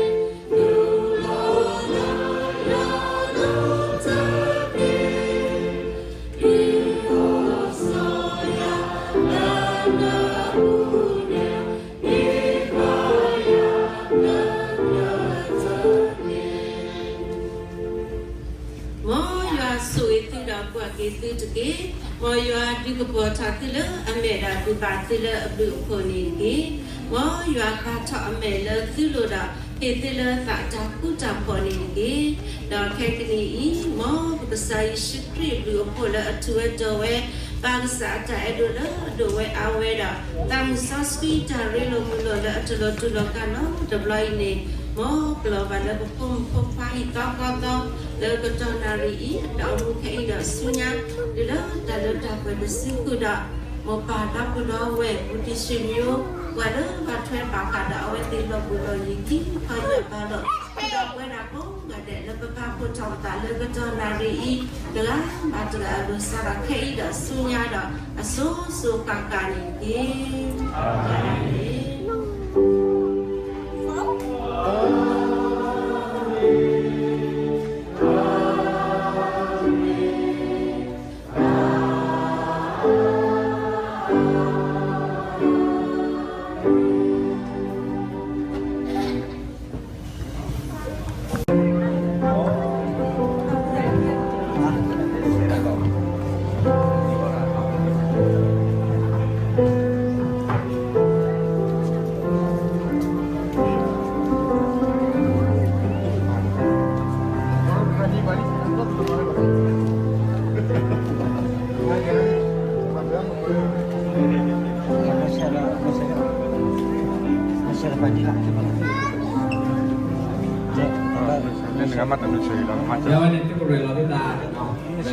ကပီၤထီၣ်သုလၢအမဲာ်ဒီးဒုးပာ်သုလၢအဘျုးအဖှိၣ်န့ၣ်တက့ၢ်. မ်ယွၤပာ်ထီၣ်အမဲာ်လၢသုလိၤဒီး ဟ့ၣ်သုလၢသးတၢ်ဃူတၢ်ဖိးန့ၣ်တက့ၢ်. ဒီးခဲကနံၣ်အံၤ မ်ပကစၢ်ယ့ၣ်ၡူးခရံာ်အဘျုးအဖှိၣ်လၢအထူးဝဲတီၤဝဲ, ပၢ်ကစၢ်အတၢ်အဲၣ်ဒိးလၢအဒိၣ်ဝဲအါဝဲဒီး သးမုၢ်စီဆှံတၢ်ရ့လိာ်မုာ်လိာ်လၢအတလိၤတူာ်လိာ်ကၢ်နီတဘျီအံၤန့ၣ်, မ်ပလီၢ်ဘၣ်လၢပဖိမုၣ်ဖိခွါဟံၣ်သီဃီသီ လၢကတီၢ်နၣ်ရံၣ်အံၤ ဒီးအမူခဲအံၤဒီးဆူညါ, တုၤလၢတၢ်လၢတၢ်ပှဲၤတစုဃုာ်ဒီး, မ်ပၢ်ဒီပုၢ်ဒီဝဲၢ် ဘူးတံၢ်ဆံးမံၤ, ပှၤလၢဘၣ်ထွဲဘၣ်ဃးဒီးအဝဲသ့ၣ်လီၢ်ဘူးလီၢ်ယံၤ ခံခီယၢ်ဘါလီၤ, ဒီးပဝဲဒၣ်ကိးဂၤဒဲးလၢပဘၣ်ဖှိၣ်ထီၣ်ပသးလၢကတီၢ်နၣ်ရံၣ်အံၤ တဂၤဘၣ်တဂၤအလိၤစးဒီးခဲအံၤဒီးဆူညါဒီး အစိၤစိၤဃၣ်ဃၣ်န့ၣ်တက့ၢ်. အၤမ့ၣ်.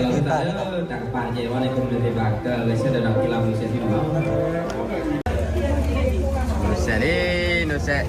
စဲးလံ နိစဲး.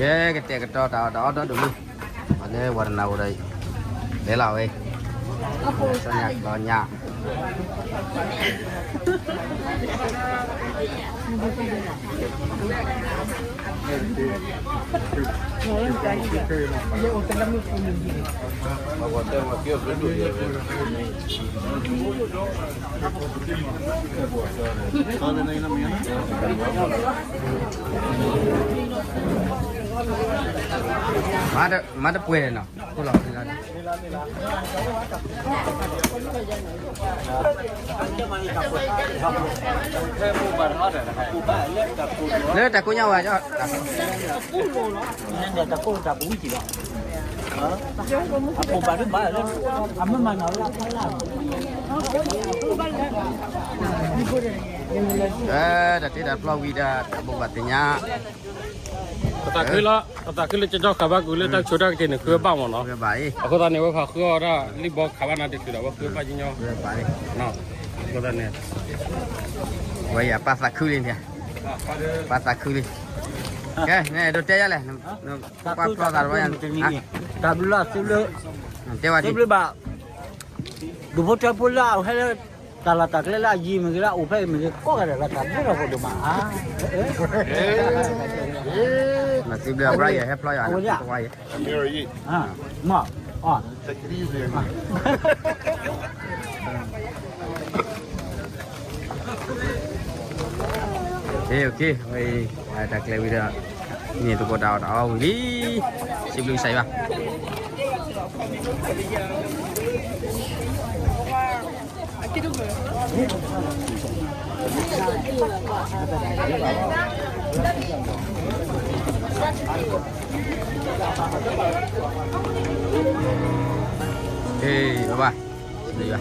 ကဲ ကတဲာ်ကတီၤတၢ်အီၣ်တၢ်အီဒီဒိၣ်မုၢ် အဝဲလၢဝၤတနၢ်အိၣ်ဒီး လဲၤလီၤဝဲ ညၣ် မၤတပှဲၤနီၤ ခိၣ်လီၤ လၢတၢ်ကိးညါဝဲ တၢ်ကိးတၢ်ပူၤကံလီၤ အမ့ၢ်မၤနီၤလၢဖီလာ် တၢ်တ့တၢ်ဖျီဝံၤဒီး တၢ်ဘိးဘၣ်သ့ၣ်ညါ ပသးခုလီၤ ပသးခုလၢကၠီကၠီခးဘၣ်ကွံာ်လၢတၢ်ဆိတၢ်ကတ့ၢ်န့ၣ် ဃုဘၣ်မ့ၢ်နီၤ အဃိသတးန့ၣ် ဝဲခီဃုအီၤဒၣ် လံၣ်ဘီခးဘၣ်နၤတချုးဒီး ဝဲဃုဘၣ်ကညီ အဃိသတးန့ၣ် ဝဲယၤပၢ်သးခုလံန့ၣ် ပၢ်သးခုလံ ကဲ နအဲၣ်ဒိးတဲယၤလဲၣ် ပၢ်ဖျီသးတဘျီ တၢ်ဘျုးလီၤသုလၢ တဲဝဲသုဘျုးဘၣ် ဒူၣ်ဖိထၢဖိလၢအဟဲလၢ တၢ်လီၢ်တၢ်ကျဲလၢအယံၤမ့ၢ်ဂ့ၤလၢအအိၣ်ဖဲအံၤမ့ၢ်ဂ့ၤ ကိးဂၤဒဲးလီၤတၢ်ဘျုးလီၤဖိဒိၣ်မးဧါ သုဘျုးအဘျီယဟဲဖျီယၤ အဝဲဒၣ် မ့ၢ် ကဲ ဝဲအံၤ တၢ်ကျဲဝံၤဒီး န့ၢ်သကိးတၢ်အီၣ်တၢ်အီဝံၤလံ စံးဘျုးကစၢ်ယွၤ ဟ့ၣ် ဘၣ်ဘၣ် စံးဘျုးယွၤ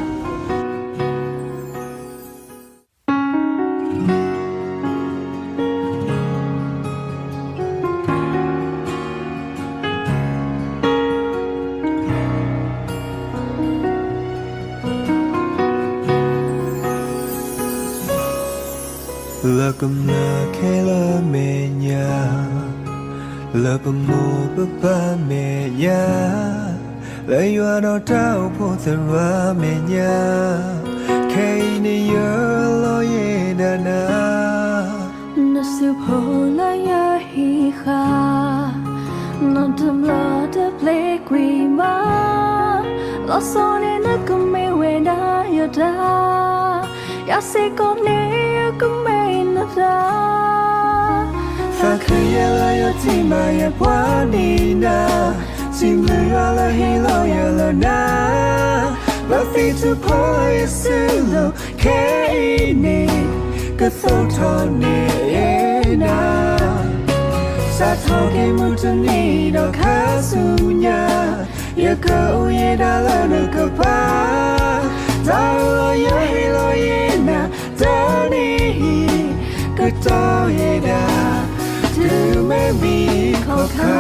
လၢကမျၢၢ်ခဲလၢာ်မဲာ်ညါ လၢပမိၢ်ပပၢ်မဲာ်ညါ လၢယွၤဒီးတၢ်အိၣ်ဖှိၣ်သရၣ်မဲာ်ညါ ခဲအံၤန့ၣ်ယလီၤယဲဒၣ်နၤ နစုဖိလၢယဟံးဃာ် နီတဘျီတပျဲကွံာ်ဘၣ် လီၤဆီန့ၣ်နကမ့ၢ်ဝဲဒၣ်ယတၢ် ယၤစ့ၢ်ကီးန့ၣ်ယကမ့ၢ်နသရၣ် သးခုယဲလၢယထံၣ်ဘၣ်ယပှၤဒ်နၤ စံးဘျုးယွၤလၢဟ့ၣ်လီၤယၤလၢနၤ လၢသံတဖီယစုလိၤ ခဲအံၤန့ၣ် ကသိးထီၣ်န့ၢ်နၤ စးထီၣ်က့ၤမုၢ်တနံၤဒီးခါဆူညါ ယကအိၣ်ယဲဒၣ်လၢနကပၤ တၢ်လီၤယၤဟ့ၣ်လီၤယဲနၤ တနံၤအံၤ ကတီၢ်ယဲဒၣ် တုၤမ့ၢ်မံခီခါ